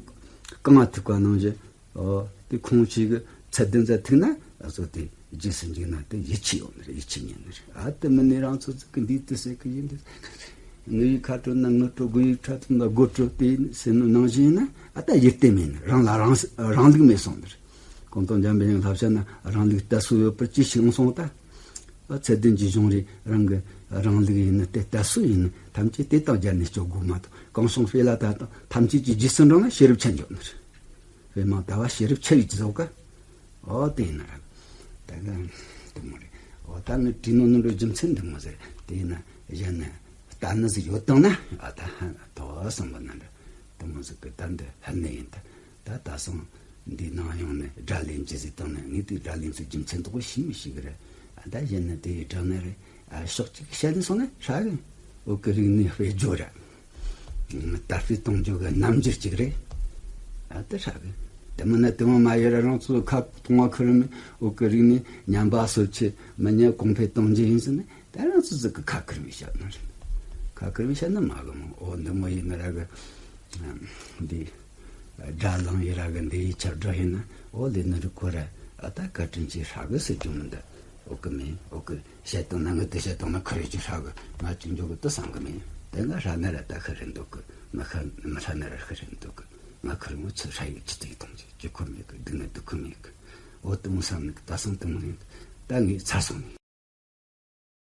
རྐང་ང་ཐུག་པ་ནང་བཞིན། འོ་དེ་ཁོང་ཞིག་གི་ཚད་ལྡན་ཟེར་ཐུག་ན་ཨ་ཟོ་དེ་རྗེས་སུ་འཇུག་ན་དེ་ཡིད་ཆེས་ཡོང་ནི་རེད། ཡིད་ཆེས་ཉན་ནི་རེད། ཨ་དེ་མིན་ནི་རང་ཚོ་ཚིག་གི་འདི་དེ་ཟེར་གི་ཡིན་དེ་ཟེར་གི་ཟེར། ངུ་ཡིག་ཁ་དྲོ་ན་ངུ་དྲོ། དགོད་ཡིག་ཁྲ་ཐུང་ན་དགོད་དྲོ་དེ་ཟེར་ནོ་ནང་བཞིན་ཡིན་ན་ཨ་ད་ཡིད་བརྟན་མེད་ནི། རང་ལ་རང་རང་ལུགས་མེད་སོང་ནི་རེད། གོང་དུ་འཇམ་པའི་དབྱངས་ལྷ་བཤད་ན་རང་ལུགས་གཏད་སོ་ཡོད་པར་ཅི་ཞིག་ཡོང་སོང་ད། ཨ་ཚད་ལྡན་གྱི་གཞུང་རེད། རང་གི་རང་ལུགས་ཡིན་ནི་དེ་གཏད་སོ་ཡིན་ནི་ཐམས་ཅད་དེ་དང་སྦྱར་ནས་སྤྱོད་དགོས་མ་གཏོགས། གང་བྱུང་སྤེལ་ལ་ད་དང་ཐམས་ཅད་ཀྱི་རྗེས་སུ་འབྲངས་ན་ཤེས་རབ་ཆད་འཇོག་ནི་རེད། དཔེ་མང་ལྟ་བ་ཤེས་རབ་ཆད་ཡོད་ཀྱི་ཟོ་ཀ། ཨོ་དེ་ཡིན་ན་ར། ད་ག་དེ་མོ་རེད། ཨོ་ད་ངས་བྲིས་ནོ་ནོ་རོ་རྒྱུ་མཚན་དེ་མོ་ཟེར། དེ་ཡིན་ན་གཞན་ན་ལྟ་ནི་ཟིག་ཡོད་དང་ན་ཨ་ད་ཧ་ཐོ་བསམ་པ་ན་འདྲ། དེ་མོ་ཟིག་གི་ད་འདི་ཧ་ནི་ཡིན་ད། ད་ད་སང་འདི་ནང་ཡོང་ནས་སྒྲ་ལེན་གྱི་ཟིག་བཏང་ནས་ངས་དེ་སྒྲ་ལེན་ཚུལ་རྒྱུ་མཚན་དག་ཤེས་མི་ཤེས་གི་རེད། ཨ་ད་གཞན་ན་དེ་ཡི་དྲང་ན་རེད། ཨ་ཕྱོགས་གཅིག་བཤད་ནས་སོང་ན་ཧྲ་གི། བོད་ཀྱི་རིག་གནས་སྤེལ་རྒྱུ་ར། དར་སྤེལ་གཏོང་རྒྱུ་གི་རྣམ་འགྱུར་གཅིག་རེད། ཨ་དེ་ཧྲ་གི། དེ་མིན་ན་དེ་མོ་མ་ཡོད་ར། རང་ཚོ་ཁ་གཏོང་བ་ཁུར་མི་བོད་ཀྱི་རིག་གནས་ཉམས་པ་སོར་ཆུད་མི་ཉམས་གོང་འཕེལ་གཏོང་རྒྱུ་ཡིན་ཟེར་ནས་ད་རང་ཚོ་ཟིག་གི་ཁ་ཁུར་མི་བཤད་ནི་རེད། ཁ་ཁུར་མི་བཤད་ན་མ་གི་མོ། ཨོ་འདི་མོ་ཡིན་ནི་ར་གི། འདི་སྒྲ་ལངས་ཡི་ར་གི་འདི་ཡི་ཆར་སྒྲ་ཡིན་ན་ཨོ་ལེ་ནི་རི་ཁོ་ར་ཨ་ད་བཀའ་དྲིན་ཆེ་ཧྲ་གི་ཟེར་རྒྱུ་མི་འདུག། ཨོ་གི་མིན། ཨོ་གི་བཤད་བཏང་ན་ངས་དེ་བཤད་བཏང་ན་ཁུར་ཡོད་ཀྱི་ཧྲ་གི། ང་ཅིག་འཇོག་གི་དེ་བསམ་གི་མིན། དེ་ང་ཧྲ་ན་ར་ད་ཁུར་རེད་འདུག་གི། མི་ཧྲ་མི་ཧྲ་ན་ར་ཁུར་རེད་འདུག་གི། ང་ཁུར་མོ་ཚུར་ཧྲ་ཡི་ཅི་ཐིག་གཏོང་རྒྱུ་ཅི་ཁུར་མེད་གི། སྡུག་ན་སྡུག་ཁུར་མེད་གི། ཨོ་དེ་མོ་བསམ་ནི་གི་ད་སང་དེ་མོ་ཡིན། ད་ངས་ཚར་སོང་ནི།